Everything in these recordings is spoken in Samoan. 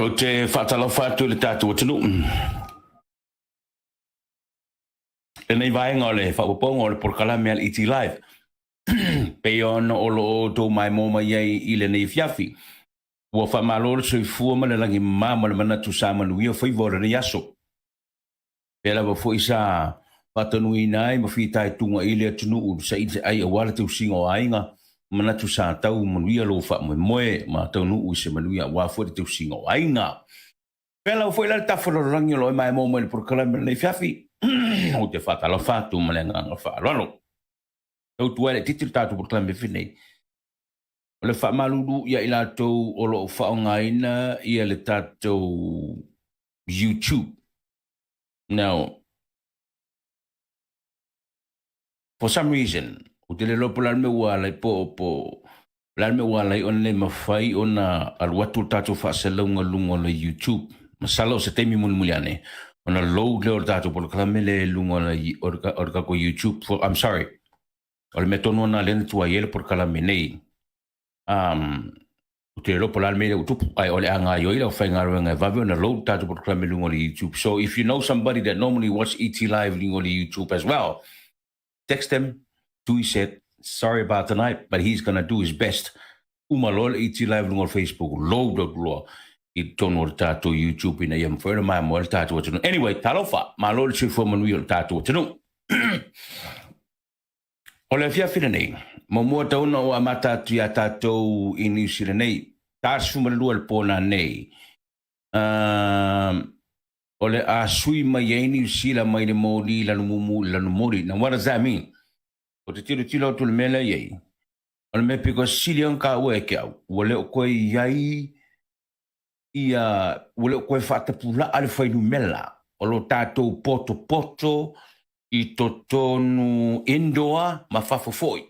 Ou te faatalofa atu i le tatou atunuu. Lenei vaega o le faaopoopoga o le polokalame a le ET Live. Pei ona o lo o outou maimoa mai ai i lenei afiafi. Ua faamalo le soifua ma le lagi mama ma le manatu sa manuia faiva o lenei aso. Pea lava foi sa faatanuina ai ma fitaituga i le atunuu i saili se ai aua le tausiga o aiga, manatu sa tau manuia lou faamoemoe ma taunuu i se manuia aua foi le tausiga o aiga. Pea lava foi la le tafa lalolagi o lo o e maimoa mai i le polokalame lenei afiafi, ou te faatalofa atu ma le agaga faaaloalo. Tautua ai laitiiti le tatou polokalame afiafi nei. O le faamalulu ia i latou o lo o faaaogaina ia le tatou YouTube. Now, for some reason, ou te le iloa po o le a le mea ua ala ai, po, po, o le a le mea ua ala ai ona le mafai ona alu atu le tatou faaselauga i luga o le YouTube. Masalo o se taimi mulimuli ane, ona load lea o le tatou polokalame lea i luga o le, o le, o le tatou YouTube. For, I'm sorry. O le mea tonu lena lea na tuai ai le polokalame nei. Um, Ou te iloa po o le a le mea lea ua tupu, ae o le a gaoioi le aufaigaluega e vave ona load tatou polokalame i luga o le YouTube. So if you know somebody that normally watch ET Live i luga o le YouTube as well, text them, Tui said, sorry about tonight, but he's gonna do his best. Uma loa le ET Live i luga o le Facebook, load atu loa i totonu o le tatou YouTube ina ia mafai ona maimoa le tatou atunuu. Anyway, talofa, malo le soifua manuia o le tatou atunuu. O le afiafi lenei, muamua tatau ona ou amata atu iā tatou i Niu Sila nei, ta 12 i le po nanei, o le a sui mai ai Niu Sila mai le moli lanu mumu i le lanu moli. Now what does that mean? Ou te tilotilo atu i le mea lea i ai, o le mea pito sili ona taua e te au, ua le o toe i ai ia, ua le o toe faatapulaa le fuainumera o lo tatou potopoto i totonu indoor ma fafo foi.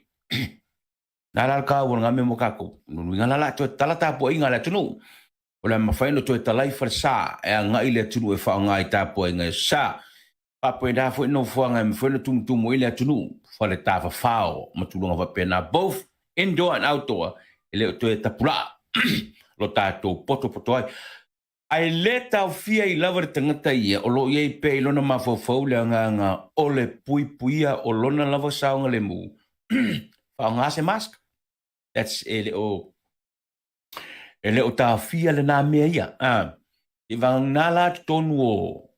Na la le kaua o lena mea mo tatou. Lona uiga la la toe tala tapuaiga a le atunuu. O le a mafai ona toe talai falesa e agai le atunuu e faaaoga i tapuaiga e sa. Faapena foi nofoaga e mafai ona tumutumu ai le atunuu, fale tafafao ma tulaga faapena, both indoor and outdoor, e le o toe tapulaa lo tatou potopoto ai. Ae le taofia ai lava le tagata ia o lo o i ai pea i lona mafaufau le agaga o le puipuia o lona lava saogalemu, faaaoga se mask. That's, e le o, e le o taofia lena mea ia. Ah, i vagana la totonu o,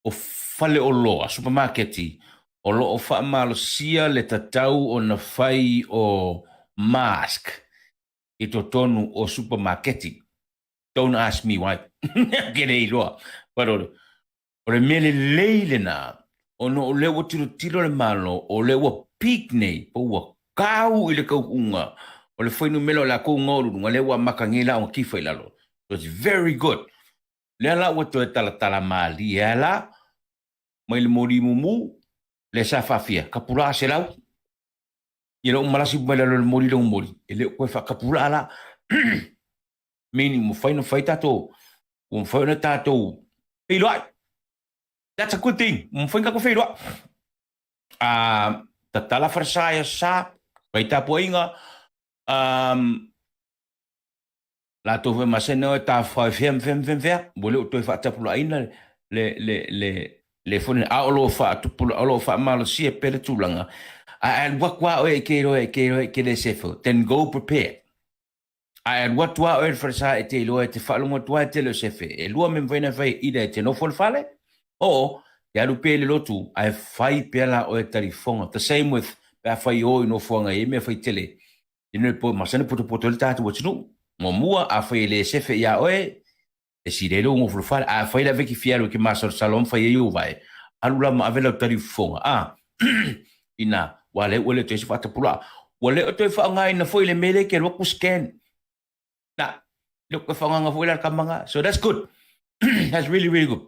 o faleoloa, supamaketi, o lo o faamalosia le tatau ona fai o mask i totonu o supamaketi. Don't ask me why. Ke le iloa. But o, o le mea lelei lena, ona o lea ua tilotilo le Malo, o lea ua peak nei, po ua kau i le kauuga o le fuainumera o lakou gaoluluga, lea ua amata nei la ona kifa i lalo. So it's very good. Lea la ua toe talatala malie ai la, mai le moli mumu, lea sa faafia, kapulaa 100. Ia lou malasi mai lalo le moli lou moli, e le o koe faakapulaa la. Meaning, ua mafai ona fai tatou, ua mafai ona tatou feiloai. That's a good thing. Ua mafai ona tatou feiloai. Uh, tatala falesa ia sa, fai tapuaiga, um, latou foi masani o e tafafao e fea ma fea ma fea ma fea, ua le o toe faatapulaaina le, le, le, le foi a o lo o faatupula, o lo o faamalosia pea le tulaga, ae alu atu lava oe e te iloa e te iloa e te le sefe, then go prepared. Ae alu atu lava oe i le falesa e te iloa e te faalogo atu lava e te le o sefe. E lua mea mafai ona fai, either e te nofo i le fale, o te alu pea i le lotu, ae fai pea la oe talifoga. The same with pe afai o i nofoaga e i ai mea fai tele, ina ne i masani potopoto ai le tatou atunuu. Muamua, afai e le sefe iā oe, e sili ai lou nofo i le fale. Ae afai lava e te fia alu e te masalosalo ma fai ai ou vae, alu la ma ave lau talifofoga, a, ina, ua lea ua le o toe se faatapulaa. Ua le o toe faaaogaina foi le mea lea e te alu atu scan. Na, le o toe faaaogaina foi la le tama na. So that's good. That's really, really good.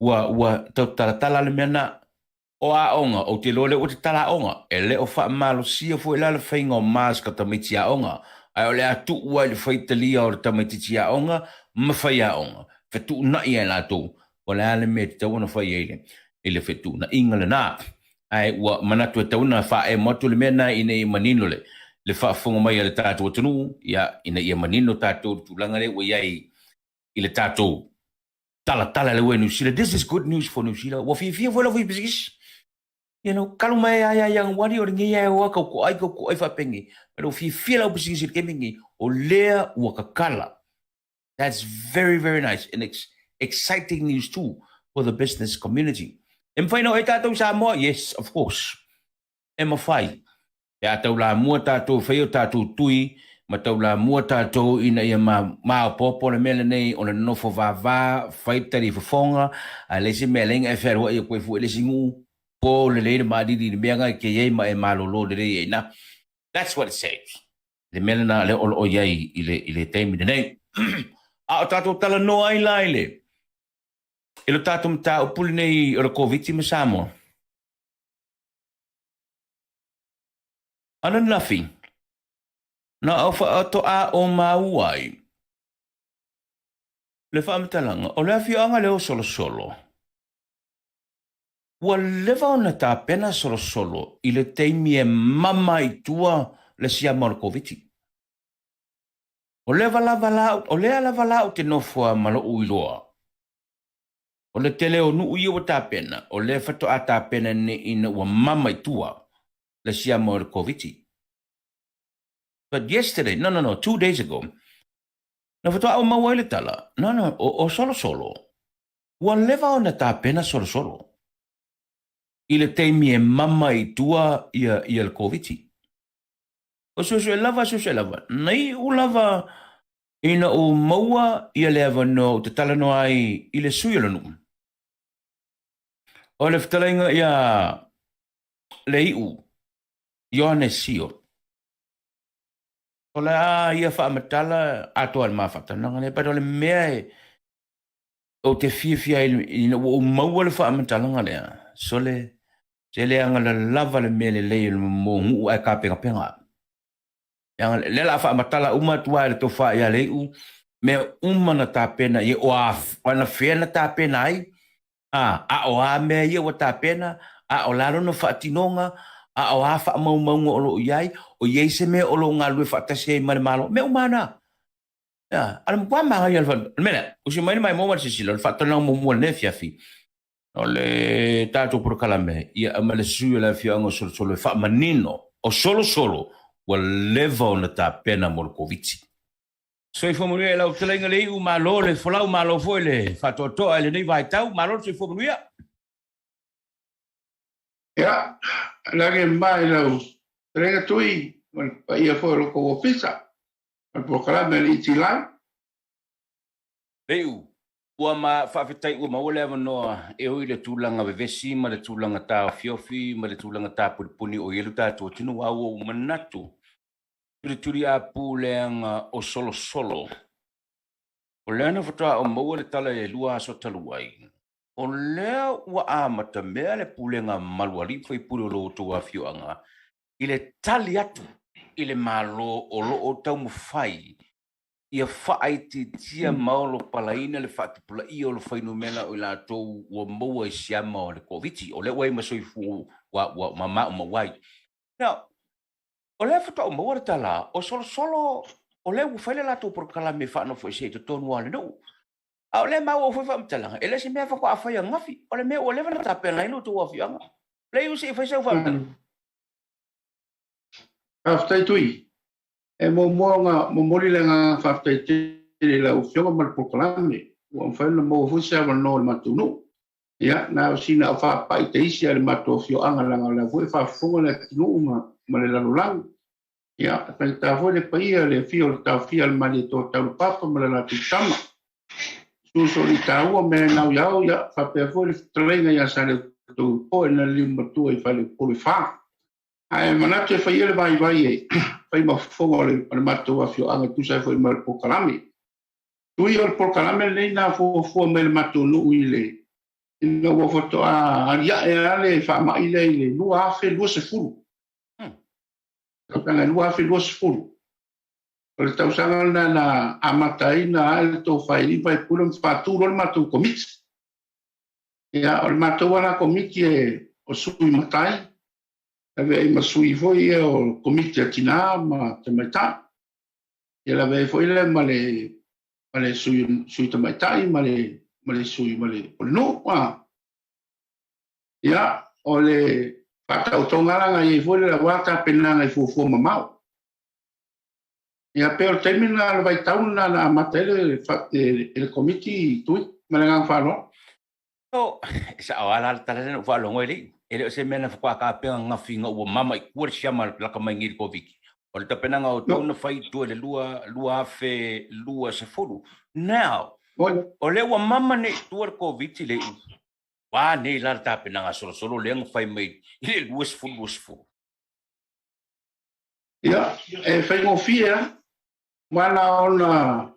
Ua, ua tau talatala le mea na. O aoga, ou te iloa lea ua tatala aoga. E le o faamalosia foi la le faiga o mask a tamaiti aoga, ae o le a tuu ai le faitalia o le tamaitiiti aoga ma faiaoga, fetuunai ai latou, o le a le mea e tatau ona fai ai i le fetuunaiga lena. Ae ua manatu e tatau ona faaemo atu le mea lena ina ia manino le faafofoga mai a le tatou atunuu, ia, ina ia manino tatou i le tulaga lea ua i ai. i le tatou talatala le ua i Niu Sila. This is good news for New Zealand. Ua fiafia foi le aufaipisikisi. You know, kalu mai ai ai Ianuari o lenei ai oa kau ko ai kau ko ai faapenge. Pero fiafia lau pisikisi i le taimi lenei, o lea ua kakala. That's very, very nice and ex exciting news too for the business community. E mafai na o e tātou Samoa? Yes, of course. E mafai. Pe a taulamua tātou e whai o tātou tui, ma taulamua tātou ina ia ma, maopoopo le mea lenei o le nofo vāvā, whai tari fofoga, a le isi mea leinga e whearoa ia koe fua i le isi nuu, pō lelei le maariri i le mea ngai ke iai ma e malōlō lelei ai na. That's what it says. Le mea lena lea o lo o i ai i le, i le taimi lenei. A o tātou talanoa ai la i le, i lo tātou mataupu lenei o le Koviti ma Samoa. Ananafi, na o whaatoa o māua ai le faamatalaga o le afioaga lea o Solosolo. Ua leva ona tapena Solosolo i le taimi e mama ai tua le siama o le Koviti. O leva lava la, o lea lava la ou te nofo a ma lo'u iloa. O le tele o nuu ia ua tapena, o lea faatoa tapena nei ina ua mama i tua le siama o le Koviti. But yesterday, no, no, no, 2 days ago, na faatoa ou maua ai le tala, no, no, o Solosolo, Ua leva ona tapena Solosolo i le taimi e mama i tua ia ia le Koviti. O suesue lava, suesue lava, na iu lava ina ou maua ia le avanoa ou te talanoa ai i le sui o le nuu. O le fetalaiga ia Leiu Ioane Sio. O le a ia faamatala atoa i le ma faatalanoaga lea, but o le mea e Ou te fiafia ai ina ua ou maua le faamatalaga lea, sole, se leaga lalava le mea lelei o le mo nuu ae kapengapenga. Leaga lea la faamatala uma atu lava e le tofa ia Leiu, mea uma na tapena i o a ana fea na tapena ai, a, a o a mea ia ua tapena, a o le a lona faatinoga, a o a faamaumauga o lo o i ai, o i ai se mea o lo o galulue faatasi ai ma le Malo, mea uma lava na. Ia, a le matua manaia le fale. O le mea lea, usi mai le maimoa ma le silasila, o le faatalaga muamua o lenei afiafi, o le tatou polokalame, ia ma le sui o le afioaga o Solosolo e faamanino, o Solosolo ua leva ona tapena mo le Koviti. Soifua manuia i lau fetalaiga le iu, malo le folau, malo foi le faatoatoa i lenei vaitau, malo le soifua manuia. Ia, lagi mai lau fetalaiga Tui ma le paia foi o lo kou ofisa. O le polokalame a le Itilau. Leiu, Ua ma faafetai ua maua le avanoa e ui i le tulaga vevesi ma le tulaga taofiofi ma le tulaga tapunipuni o i ai lo tatou atunuu, a ua ou manatu tulituli apu leaga o Solosolo. O lea na faatoa ou maua le tala i le 2 aso talu ai, o lea ua amatamea le pulega malu alii ma faipule o lo outou afioaga i le tali atu i le Malo o lo o taumafai ia faaitiitia ma olopalaina le faatupulaia o le fuainumera o i latou ua maua i siama o le Koviti, o lea ua i ai ma soifua ua mamaumau ai. Now, o lea faatoa ou maua le tala, o Solosolo, o lea ua fai le latou polokalame e faanofoesea i totonu lava o le nuu. A o lea e maua foi faamatalaga, e le o se mea faatoa fai ananafi, o le mea ua leva ona tapena ai lo outou afioaga. Lea se i fai sau faamatalaga. Faafetai Tui. E muamua ona momoli le agaga faafetai tele i lau Afioga ma le polokalame ua mafai ona maua foi se avanoa o le matou nuu. Ia, na o sina au faapai taisi a le matou afioaga leaga o lea foi e faafofoga le atunuu ma le lalolagi. Ia, e faigata foi le paia le afio o le taofia a le Malietoa Taulapapa ma le latou tama. Susu-alii-taua me nau iau, ia, faapea foi le fetalaiga ia Saleutou e na liu matua i Faleupolu e fa. Ae manatu e fai ia le vaivai e fai ma fofoga o le matou afioaga e tusa ai foi ma le polokalame. Tui o le polokalame lenei na fuafua mai le matou nuu i le ina ua faatoa aliae lava le faamai lea i le 2020. Tausaga 2020. O le tausaga lena na amata ai na ae le tofa i faipule ma faatu loa le matou komiti. Ia, o le matou ala komiti e o sui matai, lavea ai ma sui foi ia o komiti a tinā ma tamaitai. Ia lavea ai foi lea ma le ma le sui, sui tamaitai ma le, ma le sui ma le, o le nuu. A. Ia, o le faataotoga la na i ai foi le aua tapenaga i fuafua mamao. Ia, pei o le taimi lena, le vaitau lena na amata ai le, le, le komiti tui ma le agaga faaaloalo. O, e sao lava la le tala lea na ou faalogo ai lei. E le o se mea na faatoa tapena gafi ina ua mama i tua le siama laka mai nei i le Koviti. O le tapenaga o outou na fai i tua i le 2020. Now, o lea ua mama nei i tua le Koviti lei, ua nei la le tapenaga solosolo lea na fai mai i le 2020? Ia, e faigofie lava. Ua ala ona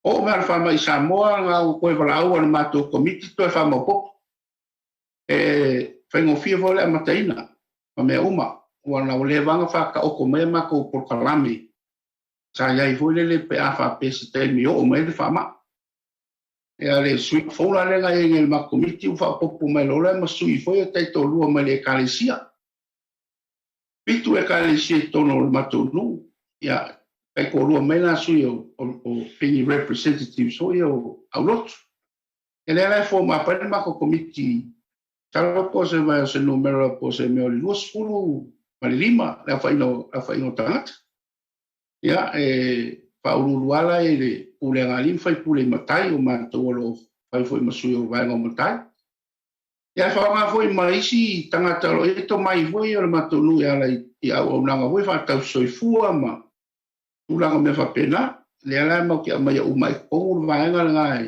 oo mai le faamai i Samoa, na ua toe valaau a le matou komiti toe faamaopoopo. E faigofie foi le amataina ma mea uma, ua na ua leva ona faataoto mai a matou polokalame sa i ai foi lele pe a faapea se taimi e oo mai ai le faamai. Ia le sui fou la lea na i ai nei i le matou komiti ua faaopoopo mai loa lea ma sui foi e taitoalua mai le Ekalesia. 7 ekalesia i totonu o le matou nuu, ia, taitoalua mai la sui o, o, o pei representatives foi o aulotu. E lea la e form up ai le matou komiti, masalo po o se vai o se numera po o se mea o le 25 le aofaiga o, aofaiga o tagata. Ia, e faauluulu ala i le pulega a alii ma faipule i matai, o matou o lo o fai foi ma sui o vaega o matai. Ia, e faaaoga foi ma isi tagata o lo o i ai tomai foi o le matou nuu e ala i auaunaga foi faatausi soifua ma tulaga o mea faapena. Lea la matou te aumaia uma i totonu le vaega lena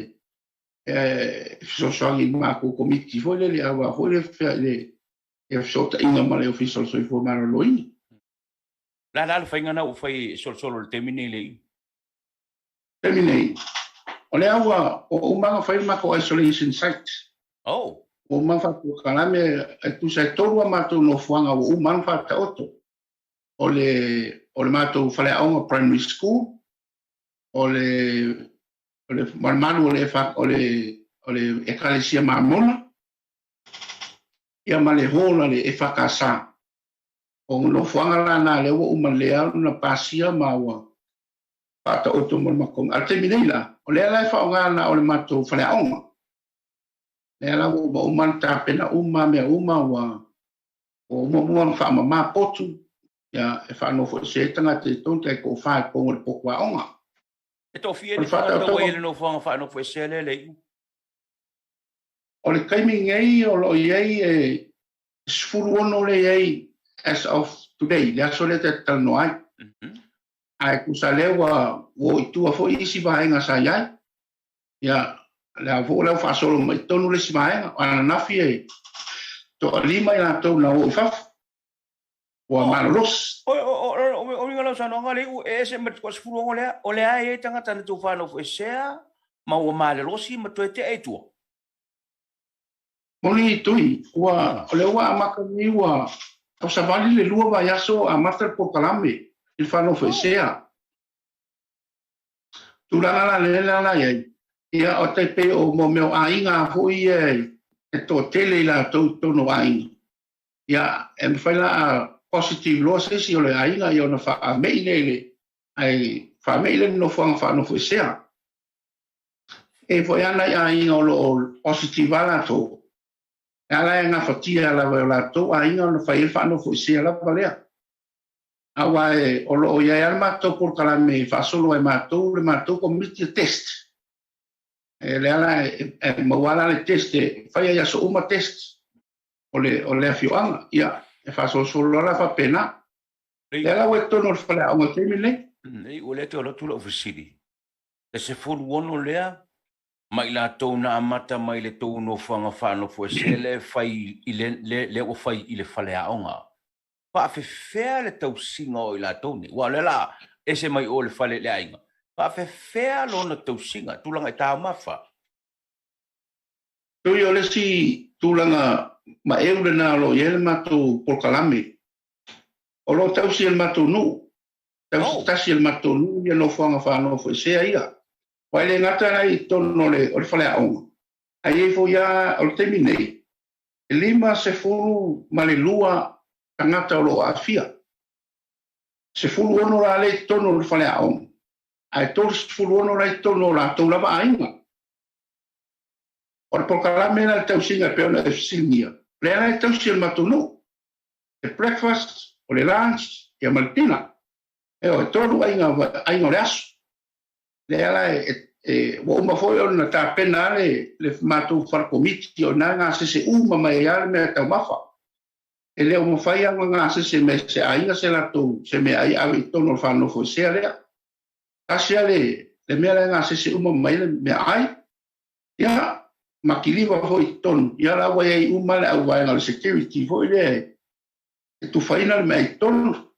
e fesoasoani i le matou komiti foi lele aua foi le le fesootaiga ma le Ofisa o le Soifua Maloloina. O le a la le faiga lena ua fai e solosolo i le taimi nei le Taimi nei, o lea ua uma ona fai le matou isolation site. Oh. Ua uma ona faapolokalame, e tusa e 3 a matou nofoaga ua uma ona faataoto. O le, o le matou faleaoga primary school, o le, o le malumalu o le, o le, o le Ekalesia Mamona, ia ma le hall a le EFKS. O nofoaga la na lea ua uma lea ona pasia ma ua faataoto mo le matou. A o le taimi nei la, o lea la e faaaoga na o le matou faleaoga. Lea la ua uma uma ona tapena uma mea uma, ua uma uma ona faamama potu, ia, e faanofoesea ai tagata i totonu, tai toafa i totonu o le potu aoga. E toafia ni tagata ua i le nofoaga faanofoesea lea le iu? O le taimi nei o lo o i ai e 16 lea i ai as of today, le aso lea ta te talanoa ai. Ae tusa lea ua o i tua foi isi vaega sa i ai. Ia, lea foi ua faasolo mai i totonu le isi vaega. O ananafi e toalima i latou na o i fafo, ua malolosi. O uiga lau saunoaga le iu, e ese ma le 16 lea, o lea e i ai tagata na tou faanofoesea ma ua malolosi ma toe tea i tua. Moni Tui, ua, o lea ua amata nei ua tausavali le 2 vaiaso amata le polokalame i le faanofoesea. Tulaga la lea la la i ai, ia o tai pei o mo mea o aiga foi ia e toatele i latou i totonu o aiga. Ia, e mafai la a positive loa se isi o le aiga ia ona faamei lea i le, ai faamei lea i le nofoaga faanofoesea. E foi a nai aiga o lo o positive lava latou, e ala e gafatia lava e o latou aiga ona fai ai le faanofoesea lava lea. Aua e, o lo o i ai lava le matou polokalame e faasolo ai matou le matou komiti e test. E lea la e, e maua la le test e fai ai aso uma test o le, o le afioaga. Ia, e faasolosolo la faapena. Lea la ua i totonu o le faleaoga i le taimi lenei. Nei, ua le toe alu atu lau fesili. Le 16 lea ma i latou na amata mai le tou nofoaga faanofoesea lea e fai i le, le, lea ua fai i le faleaoga. Faafefea le tausiga o i latou nei? Aua o lea la ese mai o le fale i le aiga. Faafefea lona tausiga, tulaga i taumafa? Tui o le isi tulaga maeu lena o lo o i ai le matou polokalame. O lo o tausi e le matou nuu. Tausi tasi e le matou nuu ia nofoaga faanofoesea ia. Aua e le gata la i totonu o le, o le faleaoga, ae i ai foi lava, o le taimi nei, e 52 tagata o lo o aafia. 16 la lea i totonu o le faleaoga, Ae 36 la i totonu o latou lava aiga. O le polokalame la i le tausiga e pei ona e fesiligia, o lea la e tausi e le matou nuu, le breakfast, o le lunch, ia ma le dinner. Ioe, e 3 aiga, aiga o le aso. Lea la e, ua uma foi ona tapena le, le matou fale komiti, o ina e gasese uma mai ai lava le mea taumafa. E le o mafai lava ona gasese mai se aiga se latou se meaai e ave i totonu o le faanofoesea lea. Tasi lava le, le mea la e gasese uma mai ai le meaai, ia, ma kiliva foi i totonu, ia la ua i ai uma le auvaega o le security foi lea e tufaina le meaai i totonu.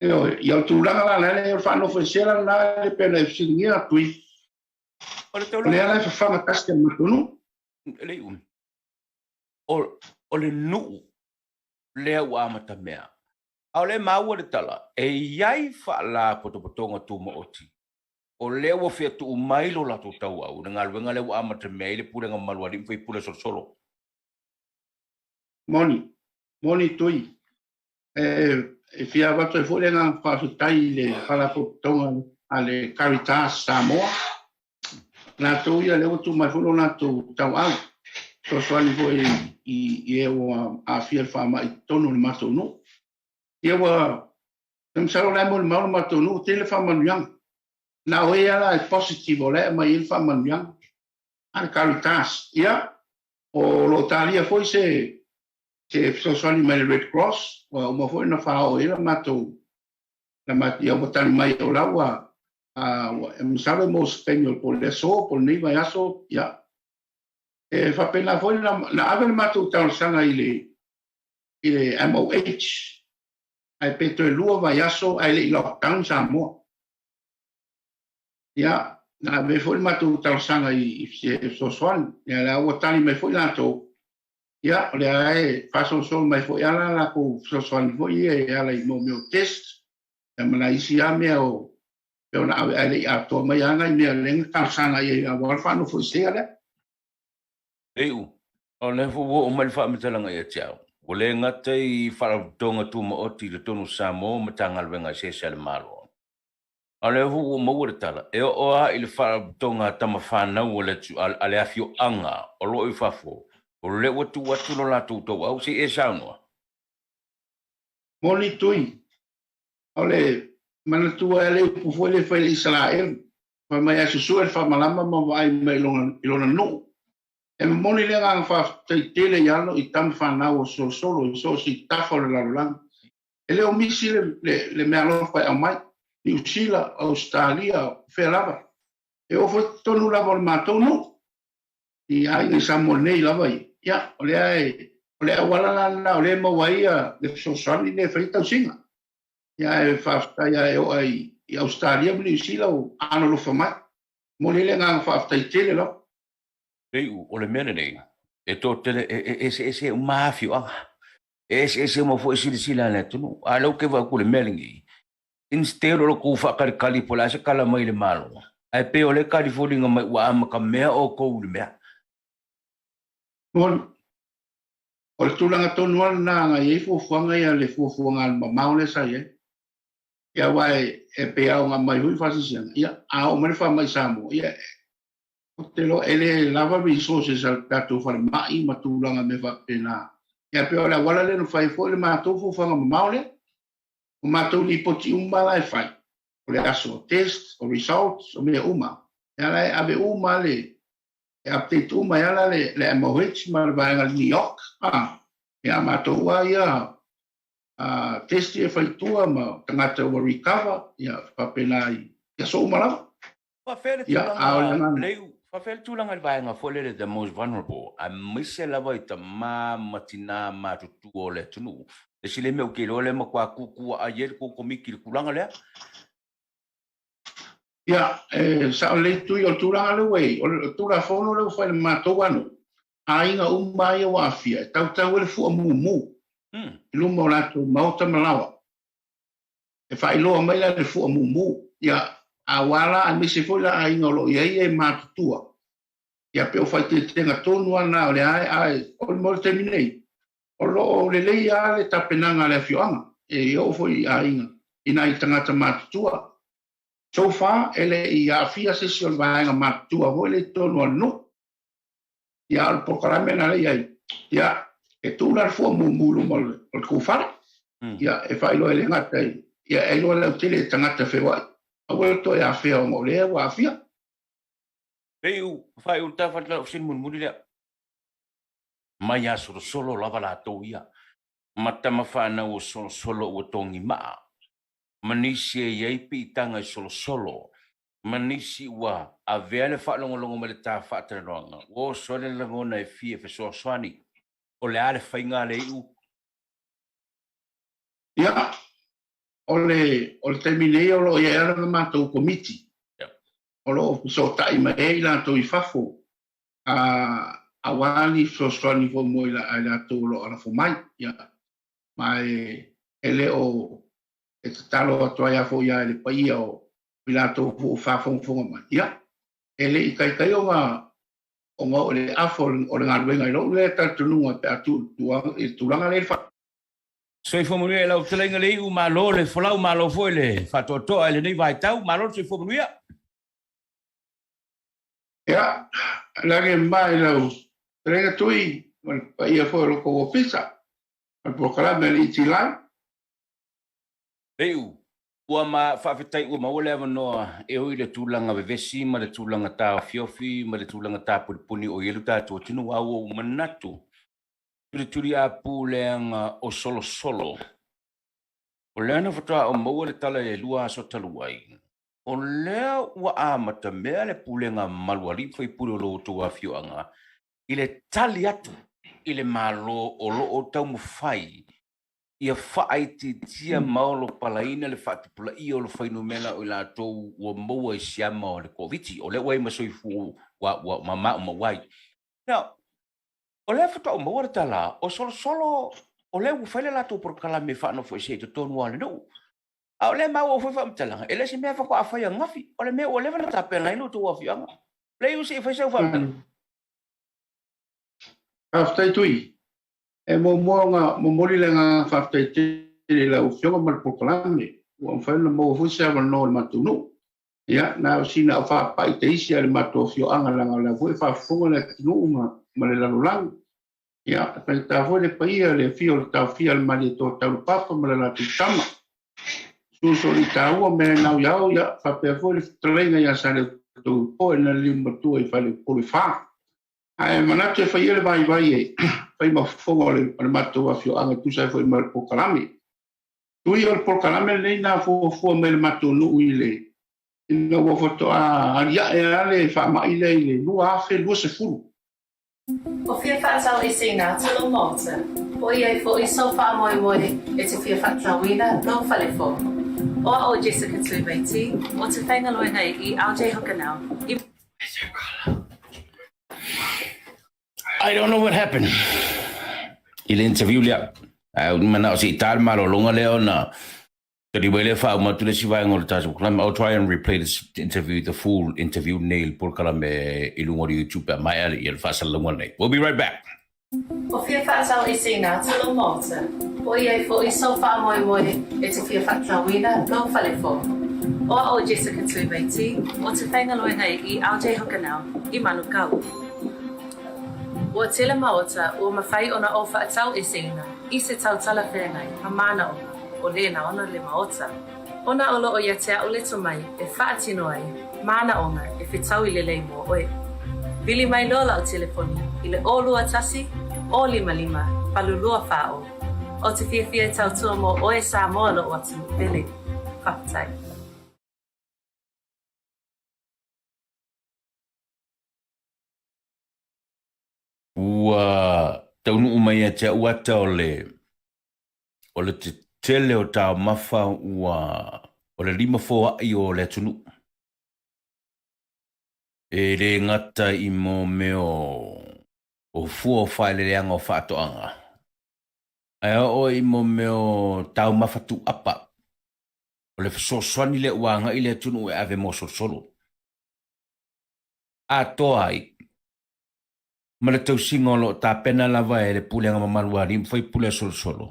Ioe, ia o le tulaga la lea o le faanofoesea la lena e pei ona e fesiligia atu i. O le O lea la e fafaga tasi a le matou nuu. Le iu. O le nuu lea ua amatamea. A o lea e maua le tala, e i ai faalapotopotoga tumaoti o lea ua fia tuu mai lo latou tauau i le galuega lea ua amatamea ai le pulega mamalu a alii ma faipule solosolo. Moni, moni Tui. E fia avatu ai foi le agaga faafetai i le Faalapotopotoga a le Caritas Samoa, latou ia lea ua tuu mai foi lo latou tauau, fesoasoani foi i e ua aafia i le faamai i totonu o le matou nuu. Ia ua, masalo o la e molimau le matou nuu, tele faamanuiaga. Na o e lava la e positive o la e aumai ai le faamanuiaga a le Caritas. Ia, o lo o talia foi se fesoasoani mai le Red Cross, ua uma foi ona faaoo i ai la matou, ia ua tali mai o la ua, masalo e maua i se taimi po o le aso po o lenei vaiaso, ia. E faapena foi na ave le matou talosaga i le MOH, ae pe toe 2 vaiaso ae le i lockdown Samoa. Ia, na ave foi le matou talosaga i se fesoasoani, ia la ua tali mai foi latou, ia o lea e faasolosolo mai foi ala latou fesoasoani foi ia e ala i mea o test, ia ma nai isi lava mea o pei ona ave ae le i atoa mai lava nai mea lea na talosaga i ai aua le faanofoesea lea. Eiu, o lea foi ua oo mai le faamatalaga ia te au, ua le gata i Faalapotopotoga Tumaoti i totonu o Samoa ma Matagaluega eseese a le Malo, a o lea foi ua maua le tala, e oo lava i le Faalapotopotoga a tama fanau a le afioaga o lo o i fafo, o lea ua tuu atu lo latou tauau, se i e saunoa. Moni Tui, o le manatua e le upu foi lea fai le Isaraelu, fai mai a susue le faamalama ma vaai mai i lona nuu. E momoli le agaga faafetai tele i alo i tama fanau o Solosolo i so o se tafa o le lalolagi. E le o misi le meaalofa e aumai, Niu Sila, Ausetalia, o fea lava. E oo foi totonu lava o le matou nuu, i aiga i Samoa nei lava ia. Ia, o lea e, o le auala la lena o lea e maua ai le fesoasoani lea e fai ai tausiga. Ia, ae faafetai lava e oo i Ausetalia ma Niu Sila ua alolofa mai. Momoli ai le agaga faafetai tele lava. Pei o le mea lenei, e toatele, e eseese uma afioaga, e eseese uma foi silasila a le atunuu. A o lea ou te vaai atu i le mea lenei, instead o le tou faakalikali po o le a se tala mai le Malo, ae pei o lea e tali foliga mai ua amatamea outou i le mea. Moni, o le tulaga tonu lava lena na i ai fuafuaga ia, le fuafuaga alumamao lea sa i ai. Ia, aua e pei lava ona aumai foi faasilasilaga, ia, a oo mai le faamai i Samoa, ia, ou te iloa e le lava resources a le tatou falemai ma tulaga mea faapena. Ia, pei o le auala lea na fai ai foi le matou fuafuaga mamao lea. O matou lipoti uma la e fai, o le aso o test, o results, o mea uma. Ia la e ave uma le e update uma ai la le MOH ma le vaega New York. Ia matou lava ia test ia e fai i tua ma tagata ua recover, ia faapena i aso uma lava. Faafefea le tulaga, Leiu, faafefea le tulaga i le vaega foi lele the most vulnerable, aemaise lava i tama ma tina matutua o le atunuu. Le isi lea mea ou te iloa lea e matua tuutuuaai ai le tou komiti i le tulaga lea. Ia, e sao lelei Tui, o le tulaga lea ua i ai, o le Tulafono lea ua fai i le matou lava nuu, aiga uma lava ia ua aafia, e tautau ai le fua mumu i luma o latou maota ma laoa. E faailoa mai la le fua mumu, ia, aua la aemaise foi la aiga o lo o i ai e matutua, ia pe o faaeteetega tonu lava na o lea ae o le taimi nei, o lo o lelei lava le tapenaga a le afioaga, e oo foi i aiga i nai tagata matutua. So far, e le i aafia se isi o le vaega matutua foi lea i totonu o le nuu. Ia, o le polokalame lena lea i ai, ia, e tuu la le fua mumu i luma o le tou fale. Ia, e faailoa e le gata i, ia, e iloa lautele e tagata feoai, aua le toe afea ona o lea ua aafia. Pei u faaiu le tafa lau fesili mulimuli lea. Mai a solosolo lava latou ia, ma tama fanau o solosolo ua togi maa, ma nisi e i ai piitaga i solosolo, ma nisi ua avea le faalogologo mai le ta faatalanoaga, ua oso ai le lagona e fia fesoasoani. O le a le faiga a le iu? Ia, o le, o le taimi nei o lo o i ai lava le matou komiti. O lo o fesootai mai ai i latou i fafo, a, aua ni fesoasoani foi mo i latou o lo o alafo mai. Ia, ma e, e le o, e tatalo atu ai foi ia i le paia o i latou foi o faafogafoga mai. Ia, e le i taitai ona ona oo i le afa o le galuega i lou lea talitonuga pe a tuu i le tulaga lea. Soifua manuia i lau fetalaiga le iu, malo le folau, malo foi le faatoatoa i lenei vaitau, malo le soifua manuia. Ia, lagi e mama i lau fetalaiga Tui ma le paia foi o lo outou ofisa ma le polokalame a le ET Live. Le iu, ua ma faafetai ua maua le avanoa e ui i le tulaga vevesi ma le tulaga taofiofi ma le tulaga tapunipuni o i ai lo tatou atunuu, a ua ou manatu tulituli apu leaga o solosolo. O lea na faatoa ou maua le tala i le 2 aso talu ai, o lea ua amatamea le pulega mamalu a alii ma faipule o lo outou afioaga i le tali atu i le Malo o lo o taumafai ia faaitiitia ma olopalaina le faatupulaia o le fuainumera o i latou ua maua i siama o le Koviti, o lea ua i ai ma soifua ua maumau ai. Now, o lea faatoa ou maua le tala, o solosolo o lea ua fai le latou polokalame e faanofoesea i totonu lava o le nuu. A o lea e maua foi faamatalaga, e le o se mea faatoa fai ananafi, o le mea ua leva ona tapena ai lo outou afioaga. Lea iu se i fai sau faamatalaga. Faafetai Tui. E muamua ona momoli le agaga faafetai tele i lau Afioga ma le polokalame ua mafai ona maua foi se avanoa o le matou nuu. Ia, na o sina au faapai teisi a le matou afioaga leaga o lea foi e faafofoga le atunuu ma le lalolagi. Ia, e faigata foi le paia i le afio o le taofia a le Malietoa Taulapapa ma le latou tama. Susu alii taua me nau iau, ia, faapea foi le fetalaiga ia Saleutoupo e na liu matua i Faleupolu e 4. Ae manatu e faia le vaivai e fai ma fofoga o le matou afioaga e tusa ai foi ma le polokalame. Tui o le polokalame lenei na fuafua mai le matou nuu i le ina ua faatoa aliae lava le faamai lea i le 2020. O fia whaatau i tēnā tino maota, o i ai fo i so whaamoemoe e te fia whaatauina lou whale fo. O a o Jessica Tuimeiti, o te whaingaloenga i LJ Hooker Now, i. I don't know what happened i le interview lea. Ae ou manao se i ta le malologa lea ona tali mai lea faauma atu le isi vaega o le tatou polokalame. I'll try and replay this interview, the full interview nei i le polokalame i luga o le YouTube pe a maea le faasalalauga lenei. We'll be right back. O fia whaatau i tēnā tino maota, o i ai fo i so whaamoemoe e te fia whaatauina lou whale fo. O a o Jessica Tuimeiti, o te whaingaloenga i LJ Hooker Now, i Manukau. Ua tele maota ua mawhai ona o whaatau eseina i se tau talawhengai ma manaonga o lena ona le maota. Ona o loo ia te a'u le tomai e whaatino ai manaonga e whetau i lelei mo oe. Vili mai loa la'u telefoni i le 0 21 0 5 5 8 2 4 o. O te fiafia e tautua mo oe Samoa lo'u atunuu pele. Faafetai. Ua taunuu mai ia te a'u ata o le o le tetele o taumafa ua o le lima foaʻi o le atunuu. E le gata i mo mea o fua o faaeleeleaga o faatoaga, ae oo i mo mea o taumafa tuuapa. O le fesoasoani lea ua agai le atunuu e ave mo solosolo. Atoa ai ma le tausiga o lo o tapena lava e le Pulega Mamalu a Alii ma Faipule a Solosolo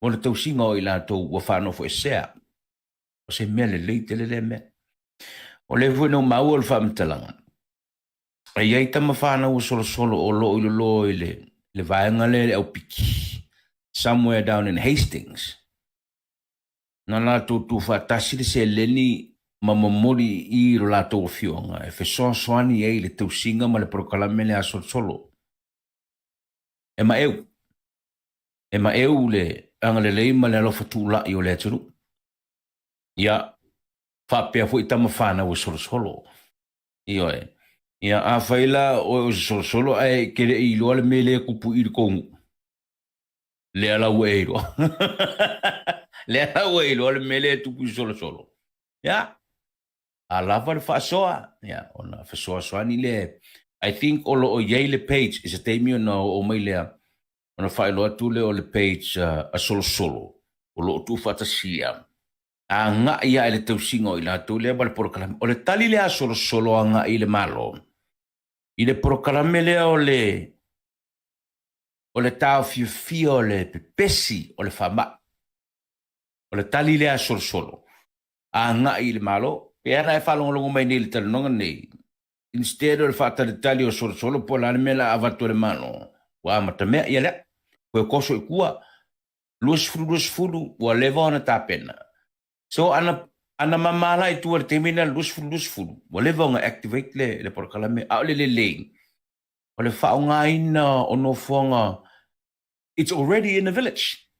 mo le tausiga o i latou ua faanofoesea. O se mea lelei tele lea mea. O lea foi na ou maua le faamatalaga, e i ai tama fanau a Solosolo o lo o i lalo i le, le vaega lea i le aupiki, somewhere down in Hastings, na latou tuufaatasi le seleni ma momoli i i lo latou afioaga e fesoasoani ai i le tausiga ma le polokalame lea a Solosolo. E maeu. E maeu le agalelei ma le alofa tuulai o le atunuu. Ia, faapea foi tama fanau e solosolo. Ioe. Ia, afai la oe o se solosolo ae e te le i iloa le mea lea e tupu i le tou nuu, lea la ua e iloa. Lea la ua e iloa le mea lea e tupu i solosolo. Ia, a lava le faasoa, ia, ona fesoasoani lea. I think o lo o i ai le page i se taimi ona oo mai lea, ona faailoa atu lea o le page a Solosolo o lo o tuufaatasia agai lava i le tausiga o i latou lea ma le polokalame. O le tali lea a Solosolo agai i le Malo i le polokalame lea o le o le taofiofia o le pepesi o le faamai. O le tali lea a Solosolo agai i le Malo. Pe ana e faalogologo mai nei i le talanoaga nei, instead o le faatalitali o Solosolo po o le a le mea o le a avatu e le Malo, ua amatamea ia lea. Toe toso i tua, 2020 ua leva ona tapena. So ana ana mama la i tua i le taimi lena 2020 ua leva ona activate le le polokalame a o le lelei o le faaaogaina o nofoaga it's already in the village.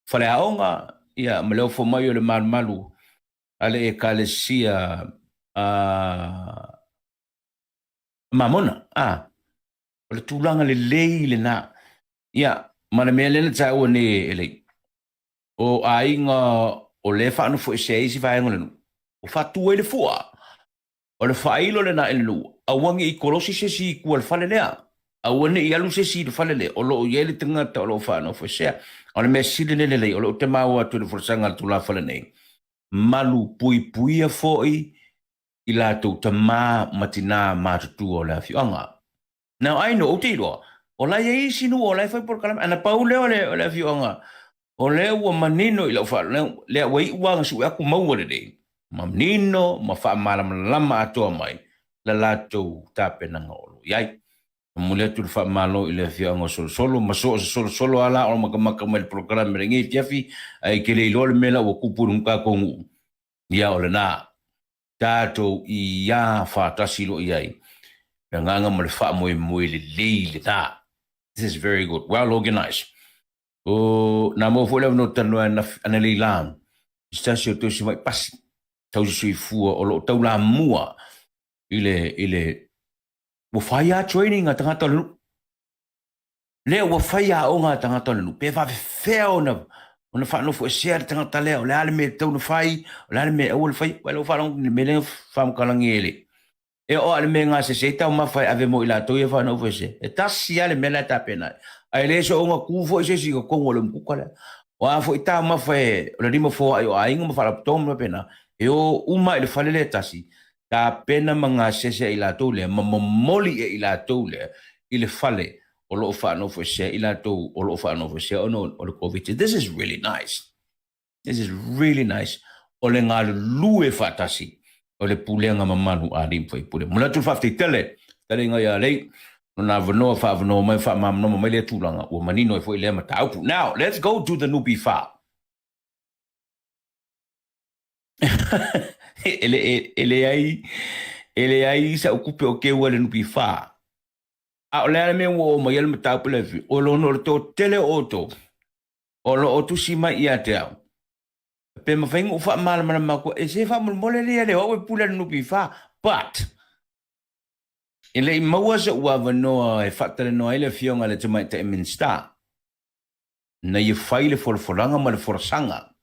Faleaoga ia ma le ofo mai o le malumalu a le Ekalesia a Mamona a o le tulaga lelei lena. Ia, ma le mea lea na taua nei e Lei, o aiga o lea e faanofoesea ai isi vaega o le nuu, ua faatu ai le fua. O le faailo lena i le nuu, aua ne i kolosi se isi i tua i le fale lea, aua ne i alu se isi i le fale lea, o lo o i ai le tagata o lo o faanofoesea. O le mea sili lea lelei, o lea ou te maua atu i le folasaga a le tulafale nei, malu puipuia foi i latou tama ma tinā matutua o le afioaga. Now I know, ou te iloa, o la e i ai isi nuu o la e fai polokalame, ana pau lea o le, o le afioaga, o lea ua manino i lau faalogo, lea ua iu lava ona sue atu maua lelei, manino ma faamalamalama atoa mai la latou tapenaga o lo o i ai. Momoli atu le faamalo i le afioaga o Solosolo, ma so o se Solosolo lava la o makamaka mai le polokalame i lenei afiafi, ae e te le iloa le mea la ua tupu i le tatou nuu, ia o lena. Tatou iā faatasi loa i ai le agaga ma le faamoemoe lelei lena. This is very good, well organized. O, na maua foi le avanoa talanoa e Analei Lang, i se tasi o tausi mai pasi, tausi soifua o lo o taulamua i le, i le, ua fai lava training a tagata o le nuu. Lea ua fai aoga a tagata o le nuu, pe faafefea ona ona faanofoesea le tagata lea, o le a le mea e tatau ona fai, o le a le mea e aua le fai. Ua lau faalogo i le mea lea faamatalagia e le e oo lava i le mea e gasese ai taumafa e ave mo i latou ia e faanofoesea. E tasi lava le mea la e tapena ai. Ae le soona tu foi se isi i totonu o le umukuka lea. O a foi taumafa e, o le lima foai o aiga ma faalapotopotoga ma faapena, e o uma i le fale lea e tasi, tapena ma gasese e i latou lea, ma momoli e i latou lea i le fale o lo o faanofoesea i latou o lo o faanofoesea ona o le Koviti. This is really nice. This is really nice. O le galulue faatasi o le pulega mamalu a alii ma faipule. Momoli atu le faafetai tele, fetalaiga ia Lei, lona avanoa faavanoa mai faamalamalama mai lea tulaga ua manino ai foi lea mataupu. Now, let's go to the NPF. E leai, e leai sau tupe o keu ai le NPF. A o le a le mea ua oo mai ai le mataupu lea, o lona o le toatele o outou o lo o tusi mai ia te au, pe mafai ona ou faamalamalama atu, e se faamolemole lea le o au e pule i le NPF, but e le i maua so'u avanoa e faatalanoa ai le Afioga i le Tamaitai Minisita na ia fai le folafolaga ma le folasaga.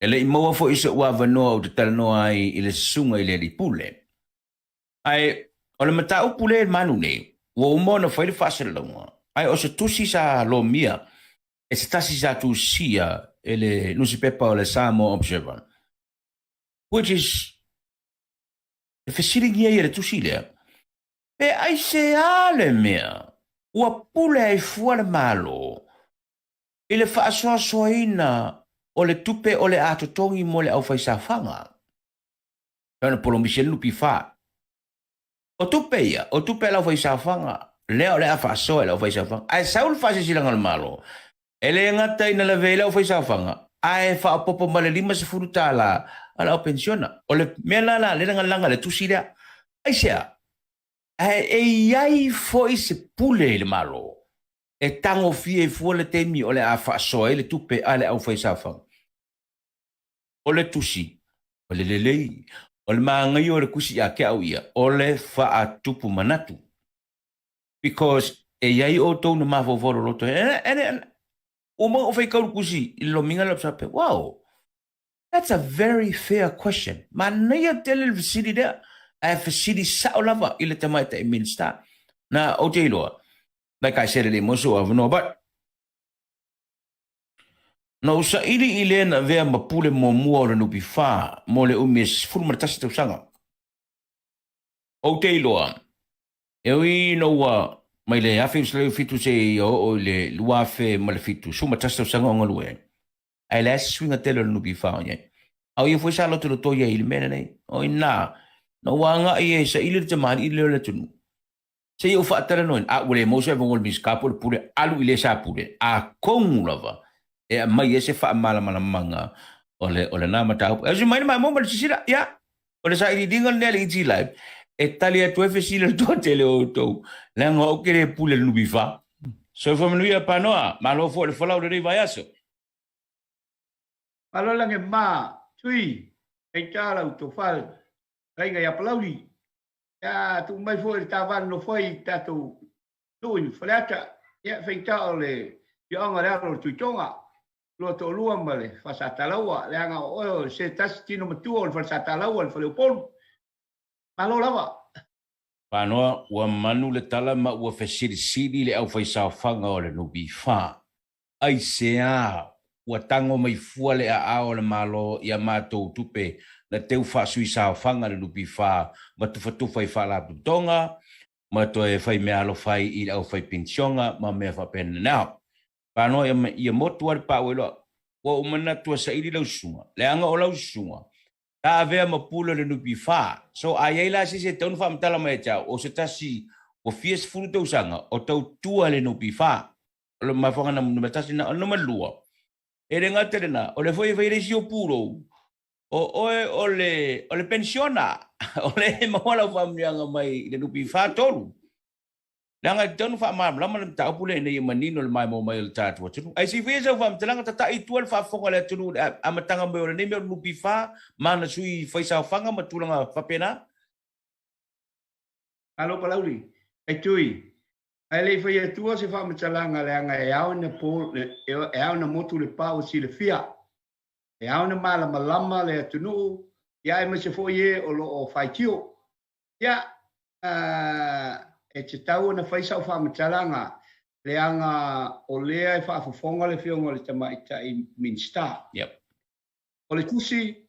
E le i maua foi so'u avanoa ou te talanoa ai i le Susuga i le Alii Pule. Ae o le mataupu lea i le manu nei, ua uma ona fai le faasalalauga, ae o se tusi sa lomia e se tasi sa tusia e le nusipepa o le Samoa Observer, which is, e fesiligia ia le tusi lea, pe aisea le mea ua pule ai fua le Malo i le faasoasoaina o le tupe o le a totogi mo le aufaisaofaga. Pei ona polomisi ai le NPF. O tupe ia, o tupe a le aufaisaofaga, lea o le a faasoa e le aufaisaofaga. Ae sau le faasilasilaga a le Malo, e le gata ina lavea ai le aufaisaofaga, ae faaopoopo ma le $50 a le au penisiona. O le mea la la lea na laga i le tusi lea. Aisea? Ae e i ai foi se pule i le Malo e tagofie ai fua le taimi o le a faasoa ai le tupe a le aufaisaofaga. O le tusi, o le lelei, o le manaia o le tusi ia te au ia, o le faatupu manatu. Because e i ai outou na mafaufau loloto ai, and, and, ua uma ona faitau le tusi i le lomiga lea, faapea, wow, that's a very fair question. Manaia tele le fesili lea, ae fesili sao lava i le tamaitai Minista. Na, ou te iloa, like I said, e le i maua sou avanoa, but Na ou saili i le na avea ma pule muamua o le NPF mo le umi e 11 tausaga. Ou te iloa, e ui ina ua mai le 1997 seia oo i le 2007, 11 tausaga o galue, ae leai se suiga tele o le NPF o i ai. A o ia foi sa lotolotoi ai i le mea lenei. O i ina, na ou agai e saili le tamalii lea o le atunuu. Se i ou faatalanoaina, a ua le maua se avanoa o le Minisita po o le Pule, alu i le sa pule, atonu lava e aumai ai se faamalamalamaga o le, o lena mataupu. E mai le maimoa ma le sisila, ia, o le sailiiliga lenei a le ET Live, e tali atu ai fesili a le toatele o outou, leaga o au ke le pule i le NPF. Soifua manuia Panoa, malo foi le folau lenei vaiaso. Malo lage ma, Tui, hei tā lau tofa Raiga ia Palauli. Ia tuu mai foi le ta va nonofo ai i tatou nuu i Faleata. Ia faigata o le afioaga o le alo o le Tuitoga, lua toalua ma le Falesatalau'a, leaga o oe o se tasi tino matua o le Falesatalau'a i le Faleupolu. Malo lava. Panoa, ua manu le tala ma ua fesilisili le aufaisaofaga o le NPF. Aisea ua tago mai fua le aao o le Malo i a matou tupe na teu faasuisaofaga le NPF ma tufatufa i faalapotopotoga ma toe fai meaalofa ai i le aufaipenisiona ma mea faapena. Now, panoa ia motu a le pau iloa. Ua ou manatu e saili lau susuga, leaga o lau susuga sa avea ma pule o le NPF. So a i ai la se isi e tatau ona faamatala mai ia te au, o se tasi ua fia sefulu tausaga o tautua i le NPF. O le mafuaaga numera tasi lena. O le numera lua, e le gata i lena, o lea foi e fai le isi o pulou, o oe o le, o le penisiona, o lea e maua lau faamanuiaga mai i le NPF 3. Leaga e tatau ona faamalamalama le mataupu lea ina ia manino le maimoa mai o le tatou atunuu. Ae se i faia sau faamatalaga, tatai i tua le faafofoga a le atunuu i le amataga mai o lenei mea o le NPF ma ana sui faisaofaga ma tulaga faapena. Malo Palauli. E Tui, Ae le i fai atua se faamatalaga leaga e ao ina po, e ao ina motu le pa ua silafia. E ao ina malamalama le atunuu, ia aemaise foi e o lo o faitio. Ia, e tatau ona fai sau faamatalaga leaga o lea e faafofoga le Afioga i le Tamaitai Minisita. Yep. O le tusi,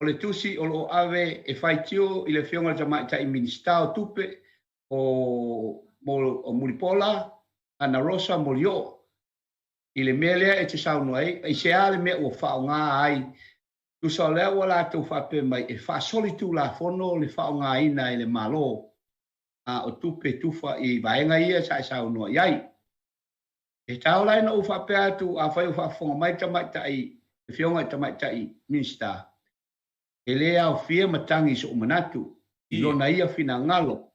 o le tusi o lo o ave e faitio i le Afioga i le Tamaitai Minisita o Tupe o Mulipola Anarosa Molioo i le mea lea e te saunoa ai, aisea le mea ua faaaoga ai, tusa o lea ua latou faapea mai e faasolitulafono le faaaogaina e le Malo a o tupe tufa i vaega ia sa e saunoa i ai. E taola ai na ou faapea atu afai o faafofoga mai le tamaitai, le Afioga i le Tamaitai Minisita, E le aofia matagi i sou manatu, i lona ia finagalo.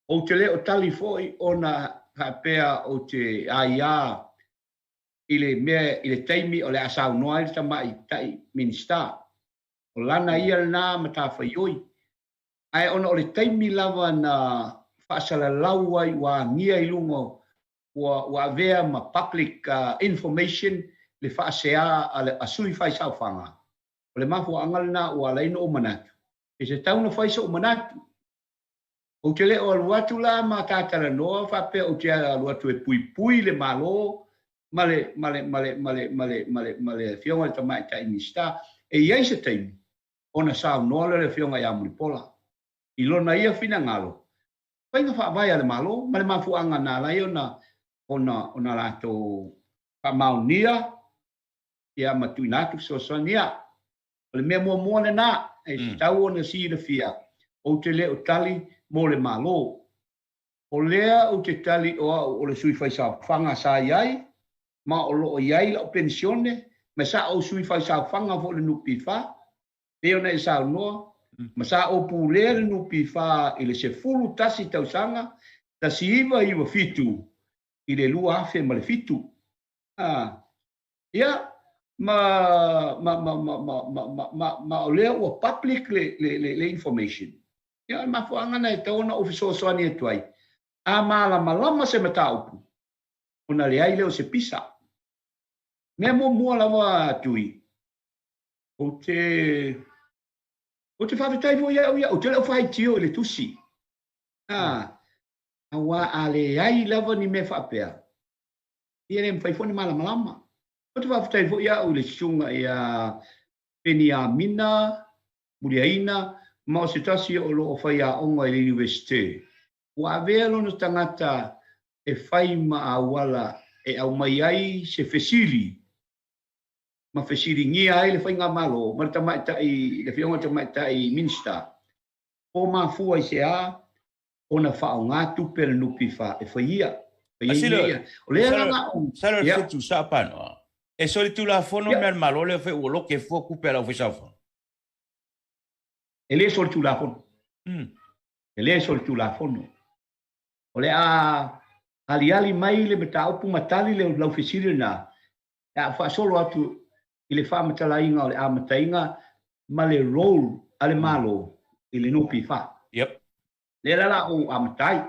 Ou te le o tali foi ona faapea ou te aia i le mea i le taimi o le a saunoa ai le tamaitai Minisita. O lana ia lena matafaioi. Ae ona o le taimi lava na faasalalau ai ua agia i luga ua ua avea ma public information le faasea a sui faisaofaga, O le mafuaaga lena ua ala ai ona ou manatu, e tatau ona fai sou manatu. Ou te le o alu atu la ma ta talanoa faapea ou te alu atu e puipui le Malo ma le, ma le, ma le, ma le, ma le, ma le, ma le Afioga i le Tamaitai Minisita. E i ai se taimi ona saunoa lea o le Afioga ia Mulipola i lona ia finagalo, faiga faavae a le Malo ma le mafuaaga na ala ai ona, ona, ona latou faamaonia ia ma tuuina atu fesoasoani. Ia. O le mea muamua lena e tatau ona silafia, ou te le o tali mo le Malo. O lea ou te tali o au o le sui faisaofaga sa i ai ma o lo o i ai lau penisione ma sa ou sui faisaofaga foi i le NPF, pei ona e saunoa, ma sa ou pulea le NPF i le 11 tausaga, 1997 i le 2007. Ia, ma, ma, ma, ma, ma, ma, ma, ma, ma o lea ua public le, le, le, le information. Ia, o le mafuaaga na e tatau ona ou fesoasoani atu ai, a malamalama se mataupu, ona leai lea o se pisa. Mea muamua lava Tui, ou te, ou te faafetai foi ia au ia, ou te le o faitio i le tusi. A, aua a leai lava ni mea faapea, ia le mafai foi ona malamalama. Ou te faafetai foi au i le susuga ia Peniamina Muliaina ma o se tasi o lo o faiaoga i le Iunivesite, ua avea lona tagata e fai ma auala e aumai ai se fesili ma fesiligia ai le faigamalo ma le tamaitai, le Afioga i le Tamaitai Minisita, po mafua i se a ona faaaoga tupe a le NPF e faia, fai ai mea ia. O lea la na ou... Salo le fetu sa panoa. E solitulafono mea a le Malo lea fai ua loke fua tupe a le aufaisaofaga. E le solitulafono. E le solitulafono. O le a aliali mai le mataupu ma tali le lau fesili lena, e a faasolo atu i le faamatalaina o le amataina ma le role a le Malo i le NPF. Yep. Lea la la ou amata ai.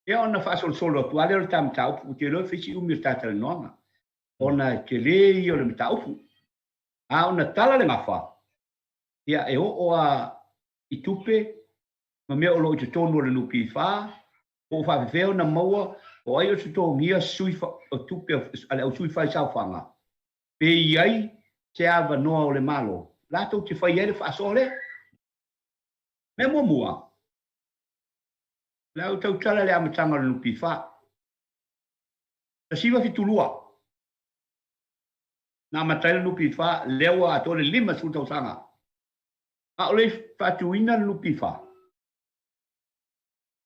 Ia ona faasolosolo atu lava lea o le ta mataupu, ou te iloa e fai si umi o le ta talanoaga, ona e tele ia o le mataupu. A ona tala le gafa, ia e oo lava i tupe ma mea o lo o i totonu o le NPF, po o faafefea ona maua, o ai o totogia sui o tupe a le au sui faisaofaga, pe i ai se avanoa o le Malo latou te fai ai le faasoa lea. Mea muamua, o le a ou tautala i le amataga o le NPF. 1972, na amata ai le NPF, lea ua atoa le 50 tausaga. A o le faatuina le NPF,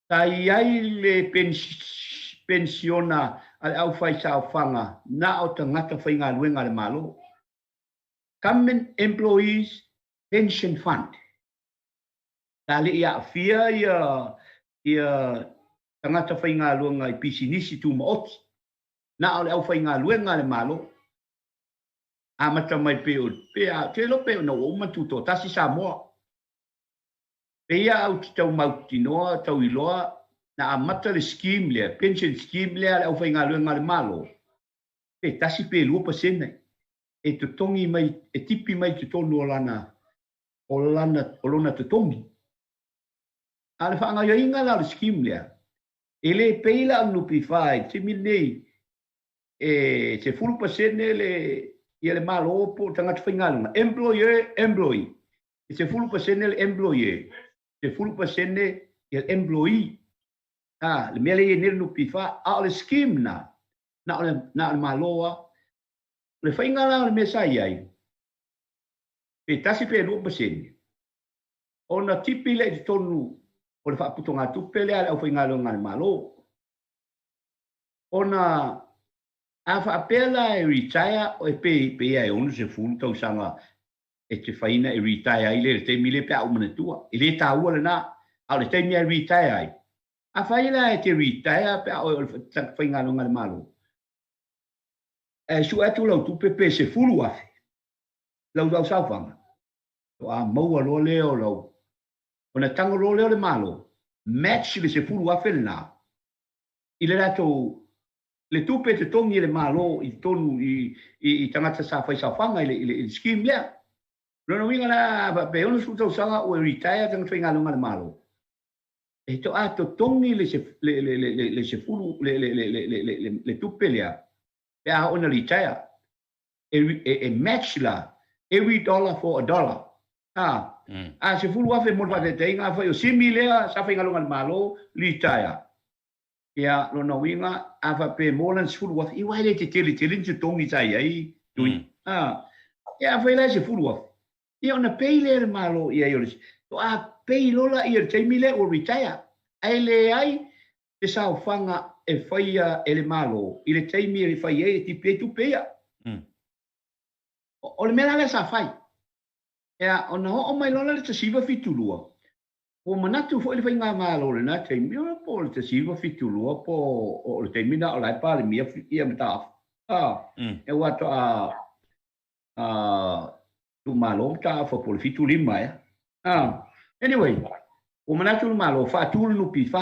sa i ai le penisiona a le aufaisaofaga na o tagata faigaluega a le Malo, Government Employees Pension Fund. Sa le i aafia ia ia tagata faigaluega i pisinisi tumaoti, na o le aufaigaluega a le Malo. Amata mai pei o, pe a, ou te iloa pei ona ua uma ona tutoatasi Samoa. Pei a ou te tau mautinoa, tau iloa, na amata le scheme lea, pension scheme lea a le aufaigaluega a le Malo, pe 1 pe 2% e totogi mai, e tipi mai i totonu o lana, o lana, o lona totogi. A o le faagaoioiga la o le scheme lea, e le pei la o le NPF i le taimi lenei, e 10% le, ia le Malo po o tagata faigaluega, employer, employee. E 10% le employer, 10% ia le employee. A, le mea lea e i ai nei le NPF, a o le scheme na, na o le, na o le Malo lava. O le faiga la o le mea sa i ai, pe 1 pe 2%, ona tipi lea i totonu o le faaputugatupe lea a le aufaigaluega a le Malo. Ona a faapea la e retire, pe, pe ia e 60 tausaga e te faiina e retire ai lea i le taimi lea pe a ou manatua. E le taua lena, a o le taimi lava e retire ai. Afai la e te retire pe a oe o le faigaluega a le Malo, ae sue atu lau tupe pe 10,000 lau lau saofaga, faatoa maua loa lea o lau, ona tago loa lea o le Malo, match le 10,000 lena i le latou le tupe e totogi e le Malo i totonu i, i, i tagata sa fai saofaga i le, i le, i le scheme lea. O lona uiga la, faapea e 60 tausaga ua retire tagata faigaluega a le Malo, e toa totogi le, le, le, le, le, le sefulu, le, le, le, le, le, le, le, le tupe lea, pe a oo ina retire. E, e, e match la, every dollar for a dollar. A, a 10,000 mo le faataitaiga, afai o Simi lea sa faigaluega a le Malo, retire. Ia, lona uiga, a faapea e maua lana 10,000, ia aua e le tetele tele ni totogi sa i ai, Tui. A, ia afai la e 10,000. Ia ona pay lea e le Malo i ai o le faatoa pay loa lea i le taimi lea ua retire, ae leai se saofaga e faia e le Malo i le taimi e fai ai e tipi ai tupe ia. O le mea la lea sa fai, ia ona oo mai loa lea i le 1972, ua manatu foi le faigamalo i lena taimi, po o le 1972 po o le taimi lena o la e Palemia ia Mataafa, aua faatoa tuumalo Mataafa po o le 75 ea. Anyway, ua manatu le Malo, faatu le NPF,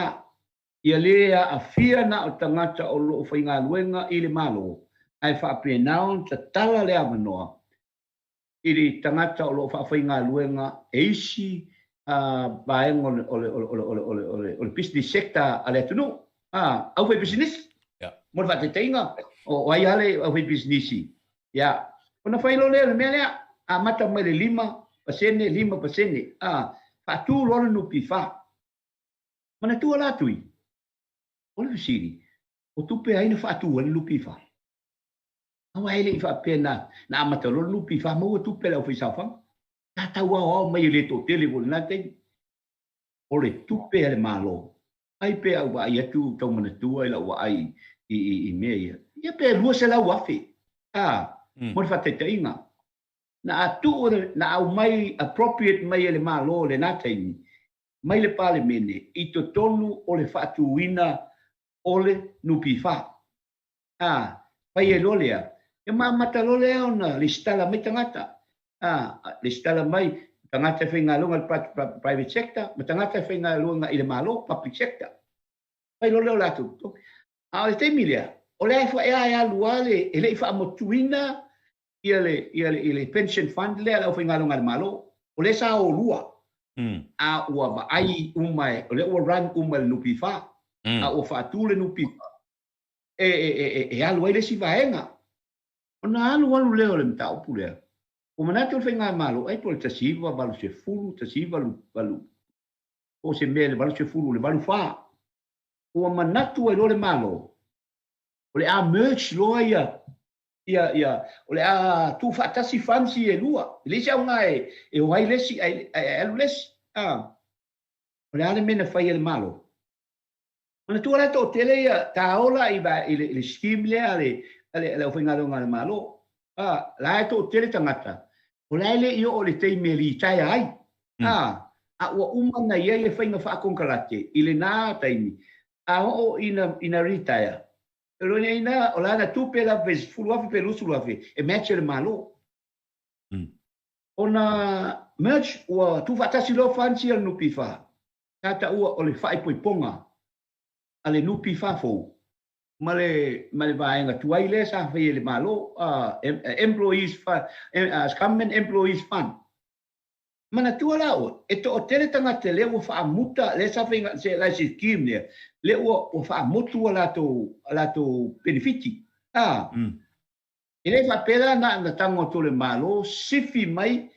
ia le aafia na o tagata o lo o faigaluega i le Malo, ae faapena ona tatala le avanoa i le tagata o lo o faafaigaluega e isi vaega o le business sector a le atunuu, aufaipisinisi. Mo le faataitaiga, o ai lava le aufaipisinisi, ia, ona fai loa lea o le mea lea, amata mai le 5%, 5%, faatu loa le NPF. Manatua la Tui, o le fesili, o tupe ai na faatu ai le NPF? Aua e le i faapea na, na amata loa le NPF maua tupe a le aufaisaofaga. Sa tau aoao mai e le toatele foi i lena taimi. O le tupe a le Malo. Ai pe au vaai atu tau manatua i lau vaai i, i, i mea ia. Ia pe 200,000. A, mo le faataitaiga. Na tuu, na aumai appropriate mai e le Malo i lena taimi, mai le Palemene i totonu o le faatuina o le NPF. Ā, fai ai loa lea, ia ma amata loa lea ona lesitala mai tagata, ā, lesitala mai tagata e faigaluega i le private sector ma tagata e faigaluega i le Malo, public sector. Fai loa lea o latou totogi. A o le taimi lea, o lea e alu lava le, e le i faamotuina ia le, ia le, le pension fund lea a le aufaigaluega a le Malo, o lea sa o lua, a ua vaai uma, o lea ua run uma e le NPF, a ua faatu le NPF e, e, e, e alu ai le isi vaega. Ona alu alu lea o le mataupu lea, ua manatu le Faigamalo, ai po o le 1980, 1988, po o se mea i le 80, le 84, ua manatu ai loa le Malo, o le a merge loa ia, ia, ia, o le a tuufaatasi funds ia e lua. E leai se aoga e, e o ai le isi ae, ae alu le isi. Ah. O le a le mea na fai e le Malo? Manatua la e toatele ia taola i, i, le, i le scheme lea a le, a le, a le aufaigaluega a le Malo. Ah, la e toatele tagata, o la e le i oo i le taimi e litaea ai. Ah, a ua uma ona i ai le faiga faakonekarate i lena taimi, a oo ina, ina retire, o lona ina, o lana tupe la pe 10,000 pe 20,000 e match e le Malo. Ona merge, ua tuufaatasi loa funds ia a le NPF, sa taua o le faaipoipoga a le NPF fou ma le, ma le vaega tuai lea sa faia e le Malo, Employees Fund, Government Employees Fund. Manatua la oe, e toatele tagata lea ua faamuta, lea sa faiga, se la se scheme lea, lea ua, ua faamotu a latou, a latou penefiti. A, e le faapea la na na tago atu le Malo, sifi mai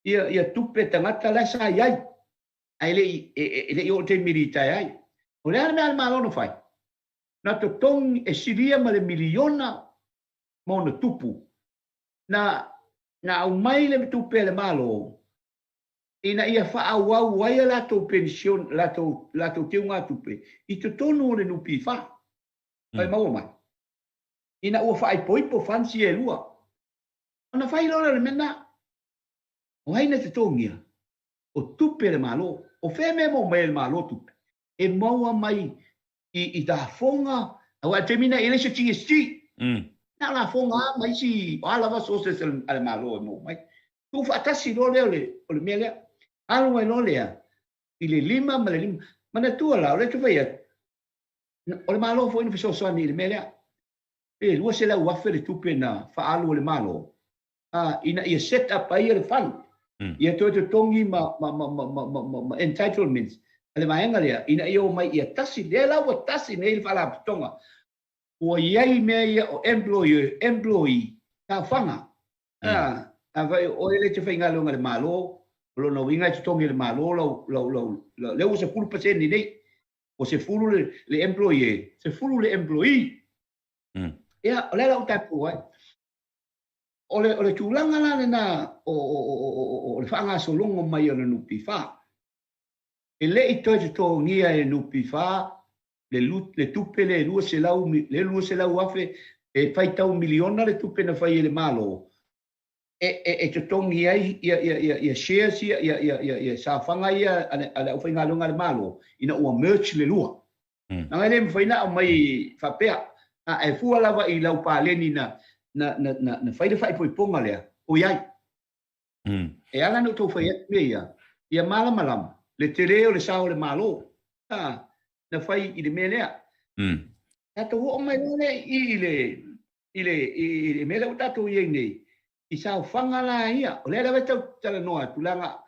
ia, ia tupe tagata la sa i ai, ae le i, e, e, e le i oo i le taimi e litaea ai. O le a le mea a le Malo na fai? Na totogi e silia ma le miliona ma ona tupu na, na aumai le tupe a le Malo ina ia faaauau ai a latou pension, latou, latou teugatupe i totonu o le NPF. Fai maua mai. Ina ua faaipoipo funds ia e lua. Ona fai loa lea o le mea lena. O ai na totogia? O tupe a le Malo. O fea mea e maua mai ai e le Malo tupe? E maua mai i, i lafoga, aua i le taimi lena e leai se GST. Na o lafoga lava ma isi, o a lava sources a le Malo e maua mai. Tuufaatasi loa lea o le, o le mea lea. Alu ai loa lea i le 5 ma le 5. Manatua la, o lea ou te fai atu, o le Malo foi na fesoasoani i le mea lea. Pe 200,000 le tupe na faaalu e le Malo ina ia set up ai le fund, ia toe totogi ma, ma, ma, ma, ma, ma, ma, ma entitlements a le vaega lea, ina ia omai ia tasi, lea la ua tasi nei le faalapotopotoga, ua i ai mea ia o employer, employee, saofaga. Afai o oe lea e te faigaluega i le Malo, o lona uiga e totogi e le Malo lau, lau, lau, lau, lea ua 10% nei, ua 10 le, le employer, 10 le employee. Ia, o le a la ua tatou ai? O le, o le tulaga la lena o, o, o, o, o, o le faagasologa mai o le NPF, e le i toe totogia e le NPF le, le tupe le 200, le 200,000 e faitau miliona le tupe na fai e le Malo e, e, e totogi ai ia, ia, ia, ia shares ia, ia, ia, ia, ia saofaga ia a le, a le aufaigaluega a le Malo ina ua merge le lua. Leaga e le mafai ona aumai faapea, a e fua lava i lau paleni na, na, na, na, na fai le faaipoipoga lea, o i ai. E ala ona outou fai atu mea ia, ia malamalama le tele o le sao o le Malo, a, na fai i le mea lea. Tatou oo mai loa lea i i le, i le, i le mea lea ua tatou i ai nei, i saofaga la ia, o lea lava e tau talanoa atu, leaga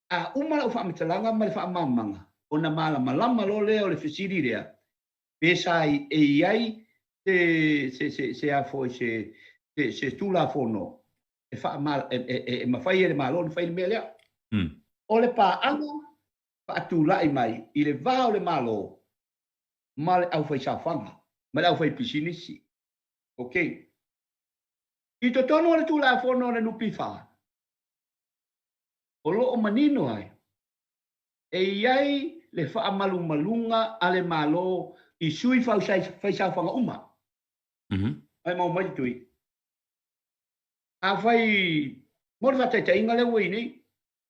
A uma lau faamatalaga ma le faamalamalamaga, ona malamalama loa lea o le fesili lea, pe sa e i ai se, se, se, se a foi, se, se, se Tulafono e, faama, e, e, e mafai e le Malo ona fai le mea lea. O le paaga faatulai mai i le va o le Malo ma le aufaisaofaga, ma le aufaipisinisi. Ok. I totonu o le Tulafono a le NPF, o lo o manino ai, e i ai le faamalumaluga a le Malo i sui faisaofaga uma. Ai mau mai te tui. Afai, mo le faataitaiga lea ua i nei,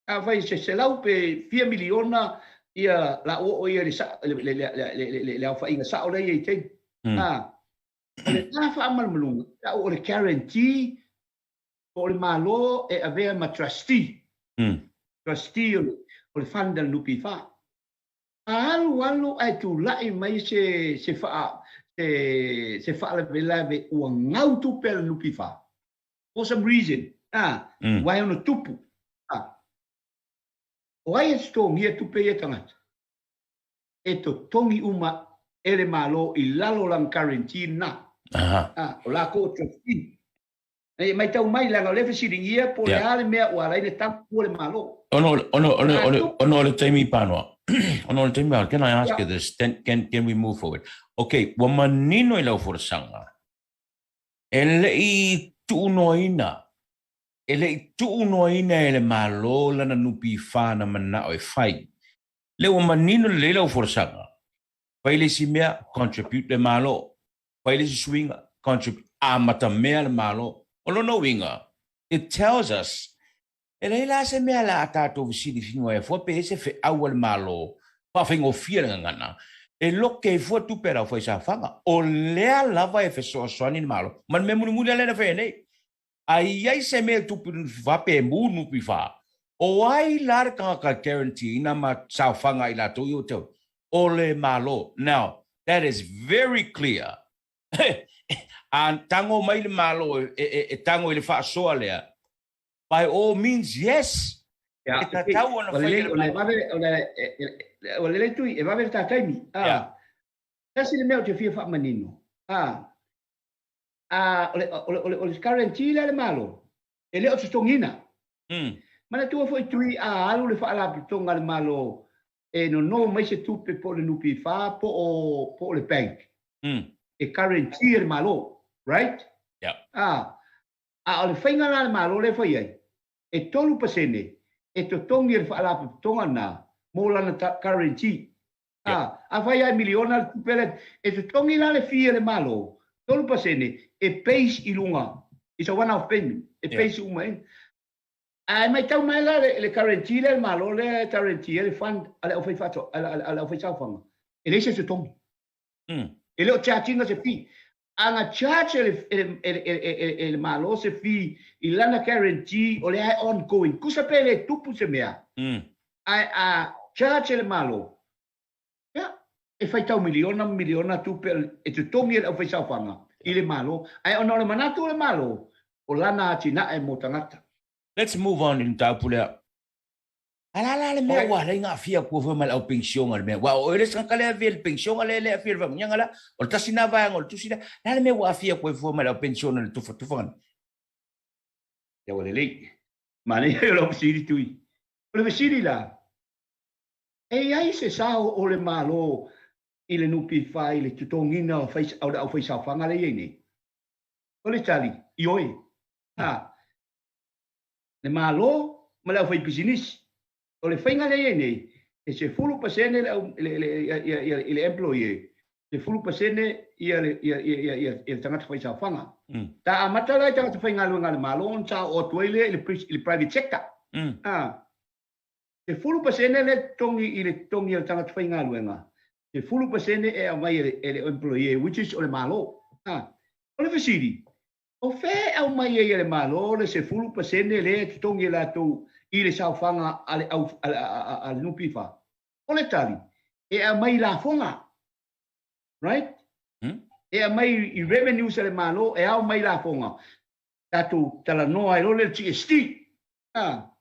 afai se 100 pe fia miliona ia la ua oo ia le, le, le, le, le, le aofaiga sao lea i ai. Ah, o le la faamalumaluga, o le guarantee po o le Malo e avea ma trustee, trustee o le, o le fund a le NPF. A alu alu ae tulai mai se, se, faa, se, se faalavelave ua gau tupe a le NPF, for some reason, a, ua e ono tupu, a, o ai e totogia tupe ia tagata? E totogi uma e le Malo i lalo o lana guarantee lena. A, o lakou o trustee. E matau mai, leaga o lea e fesiligia po o le a le mea ua ala ai le tapu o le Malo. Ona o le taimi panoa, ona o le taimi panoa, can I ask you this, then can, can we move forward? Okay, ua manino i lau folasaga, e le i tuunoaina, e le i tuunoaina e le Malo lana NPF na manao e fai. Lea ua manino lelei lau folasaga, fai le isi mea, contribute le Malo, fai le isi suiga, contribute, amatamea le Malo. O lona uiga, it tells us, e leai la se mea la a tatou fesilifiga ai fua pe se feau a le Malo, faafaigofie le gagana, e loke ai fua tupe a le aufaisaofaga. O lea lava e fesoasoani le Malo, ma le mea mulimuli lava lea na faia nei. A i ai se mea e tupu i le NPF pe mū le NPF, o ai la le tagata e guarantee ina ma saofaga i latou i o te o le Malo. Now, that is very clear. A tago mai le Malo e, e, e tago i le faasoa lea, by all means, yes. E tatau ona fai e le Malo. Ua lelei Tui, e vave le ta taimi. Tasi le mea ou te fia faamanino, a, o le, o le, o le, o le guarantee lea a le Malo, e le o totogiina. Manatua foi Tui a alu le faalapotopotoga a le Malo e nono mai se tupe po o le NPF po o, po o le bank. E guarantee e le Malo, right? A, a o le faiga la a le Malo lea e fai ai, e 3% e totogi e le faalapotopotoga lena mo lana guarantee. A, afai lava e miliona le tupe lea, e totogi la le fee a le Malo, 3% e base i luga, it's a one off payment, e base uma ai. Ae matau mai la le, le guarantee lea a le Malo lea e guarantee ai le fund a le aufaifaatoaga, a le aufaisaofaga, e leai se totogi. E le o charge ina se fee. A na charge e le, e le, e le, e le, e le Malo se fee i lana guarantee o lea e ongoing, tusa pe le tupu se mea, ae a charge e le Malo, ia, e faitau miliona ma miliona tupe e totogi e le aufaisaofaga i le Malo, ae ona o le manatu o le Malo, o lana atinae mo tagata. Let's move on i le mataupu lea. A la la le mea ua alai aafia atu foi ma le au penisiona le mea. Aua o oe le isi tagata lea e avea i le penisiona lea e le aafia i le faamanuiaga la. O le tasi lena vaega o le tusi lea. Le a le mea ua aafia atu ai fua ma le au penisiona i le tufatufaga nei? Ia ua lelei. Manaia ia o lau fesili Tui. O le fesili la, e i ai se sao o le Malo i le NPF i le totogiina o le aufaisaofaga lea e i ai nei? O le tali, ioe. A, le Malo ma le aufaipisinisi. O le faiga lea e i ai nei, e 10% le au, le, le, ia, ia, ia, i le employee, 10% ia le, ia, ia, ia, ia, ia le tagata faisaofaga. Sa amata la i tagata faigaluega a le Malo ona sa oo atu ai lea i le, i le private sector. A, 10% le totogi i le totogi o le tagata faigaluega, 10% e aumai e le, e le employee, which is o le Malo. A, o le fesili, O fea e aumai ai e le Malo le 10% lea e totogi e latou i le saofaga a le au a le NPF? O le tali, e aumai i lafoga. Right? E aumai i revenues a le Malo, e ao mai i lafoga. Tatou talanoa ai loa lea i le GST. A.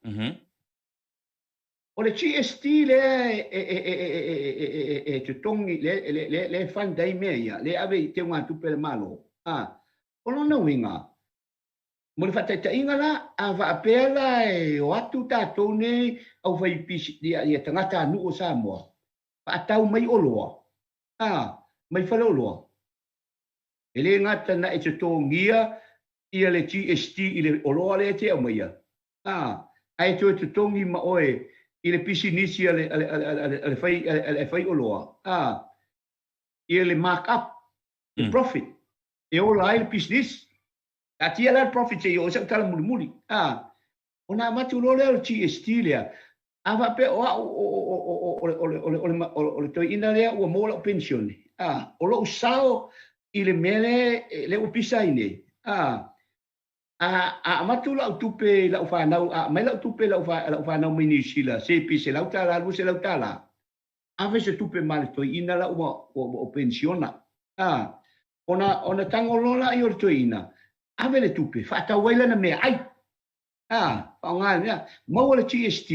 O le GST lea e totogi, lea e fund ai mea ia, lea e ave i teugatupe a le Malo. A. O lona uiga, mo le faataitaiga la, a faapea la e o atu tatou nei aufaipisi, ia, ia tagatanuu o Samoa, faatau mai oloa, a, mai faleoloa, e le gata na e totogia ia le GST i le oloa lea e te aumaia, a, ae toe totogi ma oe i le pisinisi a le, a le, a le, a le, a le fai, a le fai oloa, a, ia le mark up, le profit, e ola ai le pisinisi. Taatia la le profit se i oo i sau tala mulimuli. A, ona avatu loa lea o le GST lea, a faapea o au o, o, o, o, o, o, le, o, le, o, le, o le toeaina lea ua maua lau penisione, a, o lou sao i le mea lea, lea ua pisa ai nei, a, a, a avatu lau tupe i lau fanau, a aumai lau tupe i lau, lau fanau mai Niu Sila, se pe $100, $200, ave se tupe ma le toeaina la ua, ua, ua penisiona. A, ona, ona tago loa lea o le toeaina, ave le tupe, faatau ai lana meaai. A, faaaoga le mea, maua le GST.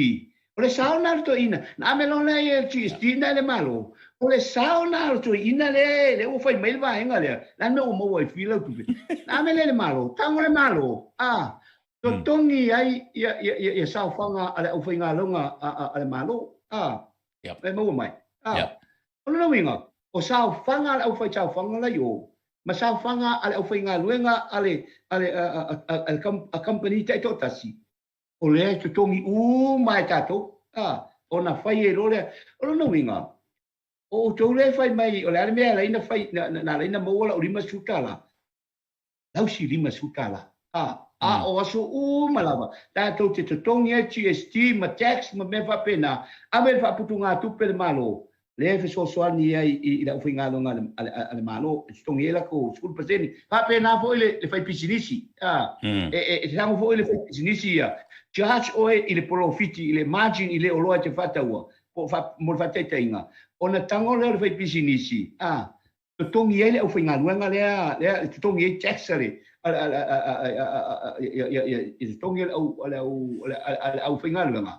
O le sao lena o le toeaina, na ave loa lea i le GST lena i le Malo. O le sao lena o le toeaina lea, lea ua fai mai le vaega lea, le a le mea ua maua ai fui lau tupe. Na ave lea i le Malo, tago le Malo, a, totogi ai ia, ia, ia, ia saofaga a le aufaigaluega a, a, a le Malo. A, Yep. E maua mai. A, Yep. o lona uiga, o saofaga a le aufaisaofaga la i o, ma saofaga a le aufaigaluega a le, a le, a, a, a, a, le a kamupani taitoatasi, o lea e totogi uma e tatou, a, ona fai ai loa lea. O lona uiga, o outou lea e fai mai, o le a le mea e ala ai ona fai, na, na, na ala ai ona maua lau $50, lausi $50. A, a o aso uma lava, tatou te totogi ai GST ma tax ma mea faapena, ave le faaputugatupe le Malo, lea e fesoasoani ai i le aufaigaluega a le, a le Malo, e totogi ai latou 10%. Faapena foi le, le faipisinisi, a, e, e, e tago foi le faipisinisi ia, charge oe i le polofiti, i le margin i le oloa e te faataua, po o fa, mo le faataitaiga, ona tago lea o le faipisinisi, a, totogi ai le aufaigaluega lea, lea e totogi ai tax a le a a a a a totogi a le au a le au a le aufaigaluega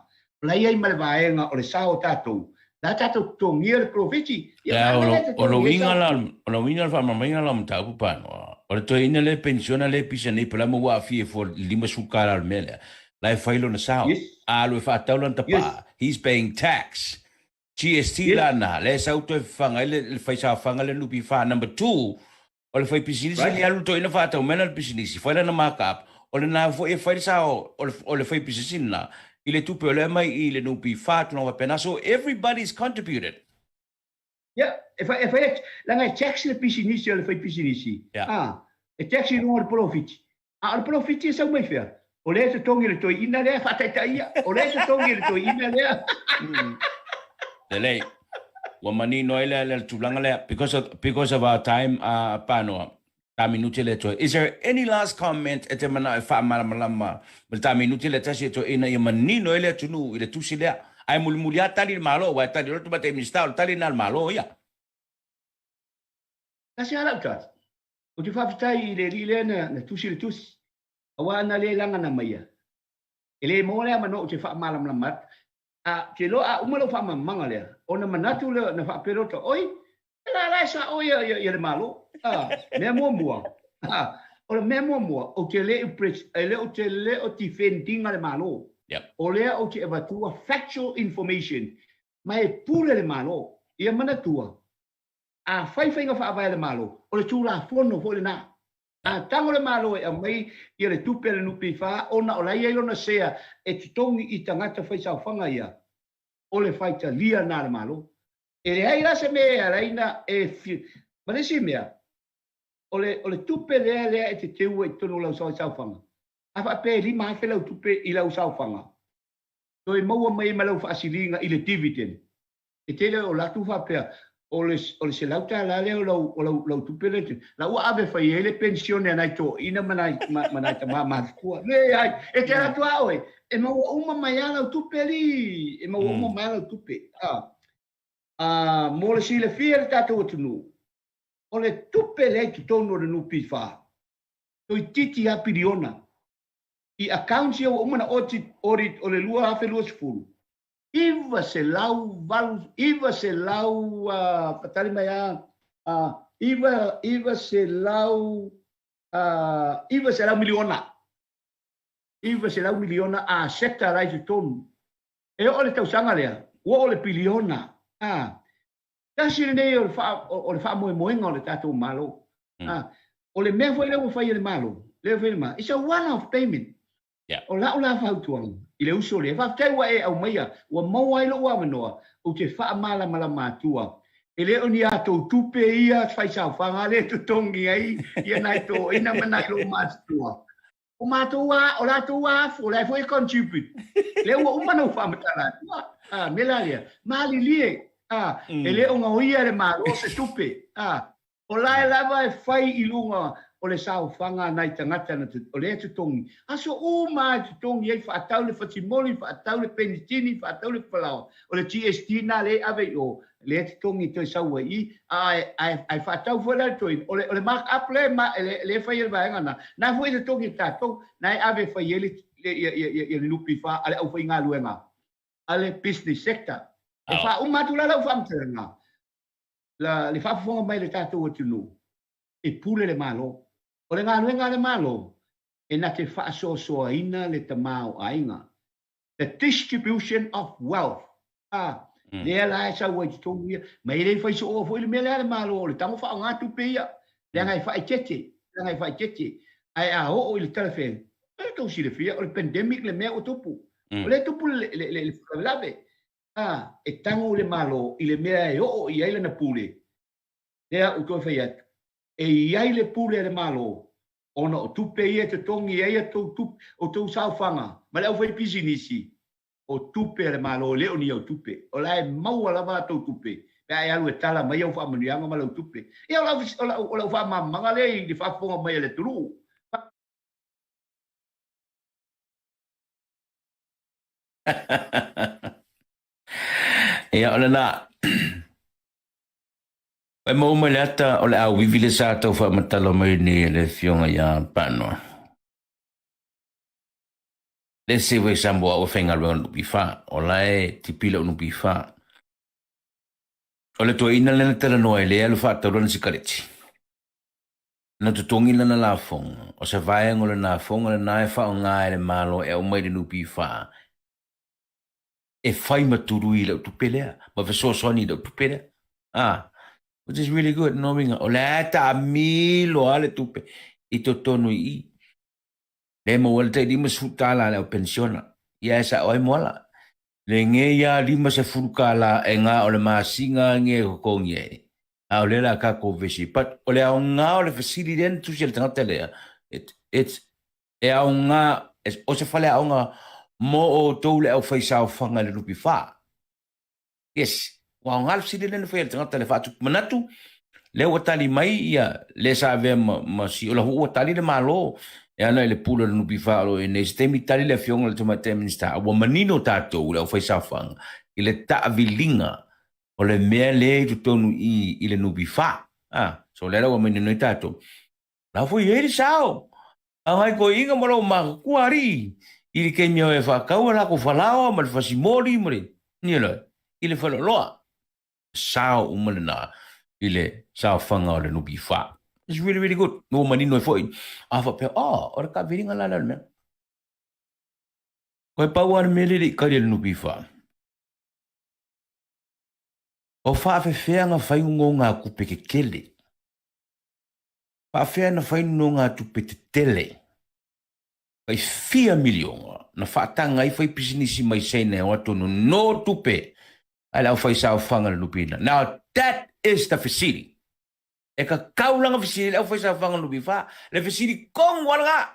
o la i ai ma le vaega o le sao o tatou la tatou totogia le polofiti. Ia, o le uiga la, o le uiga o le faamalamalamaina la o mataupu Panoa, o le toeaina lea e penisiona lea e pisa nei pe la ma ua aafia ifo i le $50 o le mea lea, la e fai lona sao. A alu e faatau lana tapaa, he's paying tax. GST la na, lea e sau toe fafaga ai le faisaofaga le NPF. Number 2, o le faipisinisi ni alu toeaina faatau mai lana pisinisi, fai lana mark up, o lena foi e fai le sao o le faipisinisi lena i le tupe o lea mai i le NPF, tulaga faapena. So everybody's contributed. Ia, e fai, e fai, leaga e tax le pisinisi a le faipisinisi. Yeah. Ah, e tax i luga o le polofiti. A o le polofiti e sau mai fea? O lea e totogi e le toeaina lea, faataitaia, o lea e totogi e le toeaina lea. Lelei. Ua manino ai le, le tulaga lea. Because of, because of our time, Panoa, ta minute le toe. Is there any last comment e te manao e faamalamalama ma le ta minute le tasi e toe ina ia manino ai le atunuu i le tusi lea. Ae mulimuli lava tali le Malo, aua e tali loa le Tamaitai Minisita, o le tali lena a le Malo ia. Tasi lava lau tali. Ou te faafetai i le alii lea na, na tusi le tusi, aua ana le lagana maia, e le maua le avanoa ou te faamalamalama atu. A, te iloa a uma lou faamalamalamaga lea, ona manatu lea na faapea loa ta, oi, e la la e sa'o ia, ia, ia le Malo. A, mea muamua, a, o le mea muamua, ou te le i pres, e le, ou te le o defend ina le Malo. Yep. O lea ou te avatua factual information, ma e pule le Malo. Ia manatua, A fai faiga faavae a le Malo, o le Tulafono foi lena. A tago le Malo e aumai ia le tupe a le NPF ona o la e i ai lona sea e totogi i tagata faisaofaga ia, o le faitalia lena a le Malo. E leai la se mea e ala ai na e Ma le isi mea, o le, o le tupe lea lea e te teua i totonu o lau saofaga, a faapea e 5,000 lau tupe i lau saofaga, toe maua mai ai ma lau faasiliga i le dividend, E tele o latou faapea, o le, o le $100 lea o lau, o lau, lau tupe lea, la ua ave fai ai le penisione a nai toeaiina ma nai, ma, ma nai tama matutua. Leai, e te alu atu lava oe, e maua uma mai lava lau tupe alii, e maua uma mai lava lau tupe. Ah, ah, mo le silafia e le tatou atunuu, o le tupe lea i totonu o le NPF, toeitiiti lava piliona. I accounts ia ua uma ona audit, audit o le 2020, 908, 900, tali mai a, 900, 900 miliona, 900 miliona aseta la i totonu. E oo le tausaga lea, ua oo le piliona. A, tasi lenei o le, faa, o le faamoemoega o le tatou Malo. A, o le mea foi lea ua fai e le Malo, lea ua fai e le Malo, it's a one-off payment. Yeah. O lau la fautuaga i le uso lea, faafetai ua e aumaia, ua maua ai lou avanoa, ou te faamalamalama atua. E le o ni a tou tupe ia faisaofaga lea e totogi ai ia nai toeaiina ma nai loomatutua. O matou a, o latou a afu, o la e foi e contribute. Lea ua uma ona ou faamatala atua. A, mea la lea, malilie, a, e le o gaoia e le Malo se tupe, a, O lae lava e fai i luga o le saofaga a nai tagata na o lea e totogi. Aso uma lava e totogi ai, faatau le fatimoli, faatau le penitini, faatau le falaoa. O le GST na lea e ave i o, lea e totogi e toe sau ai i, ae, ae, ae faatau foi la le toeaina. O le, o le mark up lea e, lea e fai e le vaega na, na foi e totogi e tatou, na e ave e fai ai le, le, ia, ia, ia, ia le NPF a le aufaigaluega a le business sector. E faauma atu la lau faamatalaga, la, le faafofoga mai le tatou atunuu, e pule le Malo. O le galuega a le Malo, e na te faasoasoaina le tamaoaiga, the distribution of wealth, a, lea la e sau ai i totonu ia, ma e le fai sooa foi le mea lea a le Malo, o le tago faaaoga tupe ia, leaga e faaeteete, leaga e faaeteete. Ae a oo i le talafeagai, e tou silafia, o le pandemic le mea ua tupu. O lea e tupu le, le, le, le faalavelave. A, e tago le Malo i le mea e oo i ai lana pule, lea ua toe fai atu, e i ai le pule a le Malo, ona o tupe ia e totogi ai a tou tupe, o tou saofaga ma le aufaipisinisi, o tupe a le Malo e le o ni au tupe. O la e maua lava a tou tupe pe a e alu e tala mai au faamanuiaga ma lau tupe. Ia, o lau, o lau, o lau faamalamalamaga lea i le faafofoga mai a le atunuu. Ia, o lena. E maua mai le ata o le auivi le sa tau faamatala mai nei e le afioga ia Panoa. Let's say for example, au e faigaluega le NPF, o la e tipi lau NPF. O le toeaina lea na talanoa ai lea e alu faatau lana sikareti. Na totogi lana lafoga, o se vaega o le lafoga lena e faaaoga e le Malo e aumai i le NPF e fai ma tului i lau tupe lea, ma fesoasoani i lau tupe lea. Ah, which is really good, no uiga, o lea e taamilo lava le tupe i totonu i i. Lea e maua ai le tai $50 a le au penisiona. Ia e sao ai moala. Le ge ia $50 e ga o le masina ge e totogi ai. A o lea la tatou vesi. But o le aoga o le fesili lea na tusi e le tagata lea, it, it's, e aoga, o se faleaoga mo outou le aufaisaofaga i le NPF. Yes, ua aoga le fesili lea na fai e le tagata le faatupu manatu, lea ua tali mai ia le sa avea ma, ma CEO, la ua tali le Malo e ana i le pule o le NPF o lo o i nei se taimi tali le afioga i le Tamaitai Minisita, ua manino tatou le aufaisaofaga i le taaviliga o le mea lea i totonu i i le NPF. Ah, so lea la ua manino ai tatou. La foi i ai le sao a ngai toeaiina ma lou matutua alii i le taimi e faatau a latou falaoa ma le fasimoli ma le you know, i le faleoloa. Sao uma lena i le saofaga o le NPF. It's really, really good. Ua manino ai foi. A faapea, oh, o le taaviliga la lea o le mea. Koe pau lava le mea lea e le i kali e le NPF. O faafefea ona fai nonogatupe tetele. Faafea na fai nonogatupe tetele tai fia miliona na faataga ai faipisinisi mai Saina e o atu nono tupe a le aufaisaofaga le Lupina. Now that is the fesili. E kakau langa fesili le aufaisaofaga le Lupifa, le fesili kongu ala ga.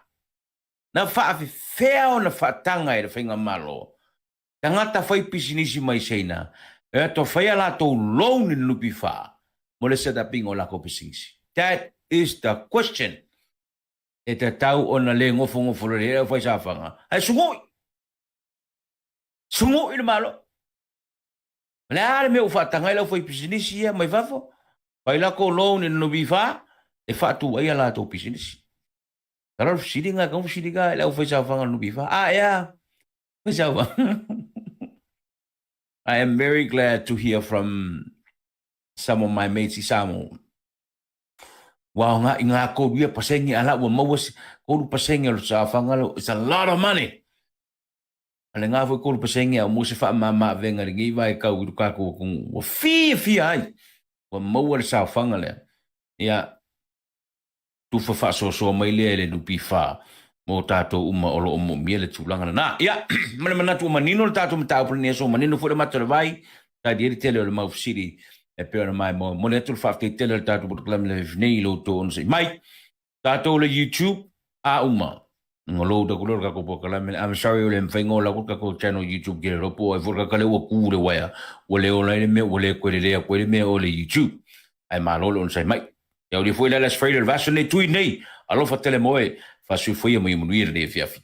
Na faafefea ona faataga e le faigamalo tagata faipisinisi mai Saina e o atu fai a latou loan i le Lupifa mo le set up-inga o lakou pisinisi. That is the question. E tatau ona le gofogofo lelei ai le aufaisaofaga, ae sugui! Sugui le Malo! O le a le mea ua faataga ai le aufaipisinisi ia mai fafo? Fai lakou loan i le NPF e faatu ai a latou pisinisi. Tala o le fesiliga e kau fesiliga i le aufaisaofaga o le NPF. A ea? Faisaofaga. I am very glad to hear from some of my mates i Samoa. Ua aoga i ngā koru ia pasenge ala ua maua se koru pasenge o le saofaga lo it's a lot of money. A le ngā foi koru pasenge au mo se wha mama venga le ngei vai kau i ruka ko ua fia fia ai. Ua maua le saofaga lea. Ia tufa faasoasoa mai lea e le NPF mo tatou uma o lo o moomia le tulaga lena. Ia, ma le manatu ua manino le tatou mataupu lenei aso, manino foi le mata o le vai, tali ai le tele o le mau fesili e pei ona maimoa. Momoli atu le faafetai tele o le tatou polokalame le nei i lo outou onosai mai. Tatou le YouTube a uma. Ngolou taku leo le kakou polokalame. I'm sorry ua le mafai ngola aku le kakou channel YouTube kele lopo ai foi le kaka lea ua ku le uaea. Ua le ola ai le mea ua le koe lelei aku ai le mea o le YouTube. Ae malo le onosai mai. Ia ulia foi la le Aso Faraile o le vaiaso nei tui nei. Alofa tele mo e. Faasuifoia ma ia manuia lenei afiafi.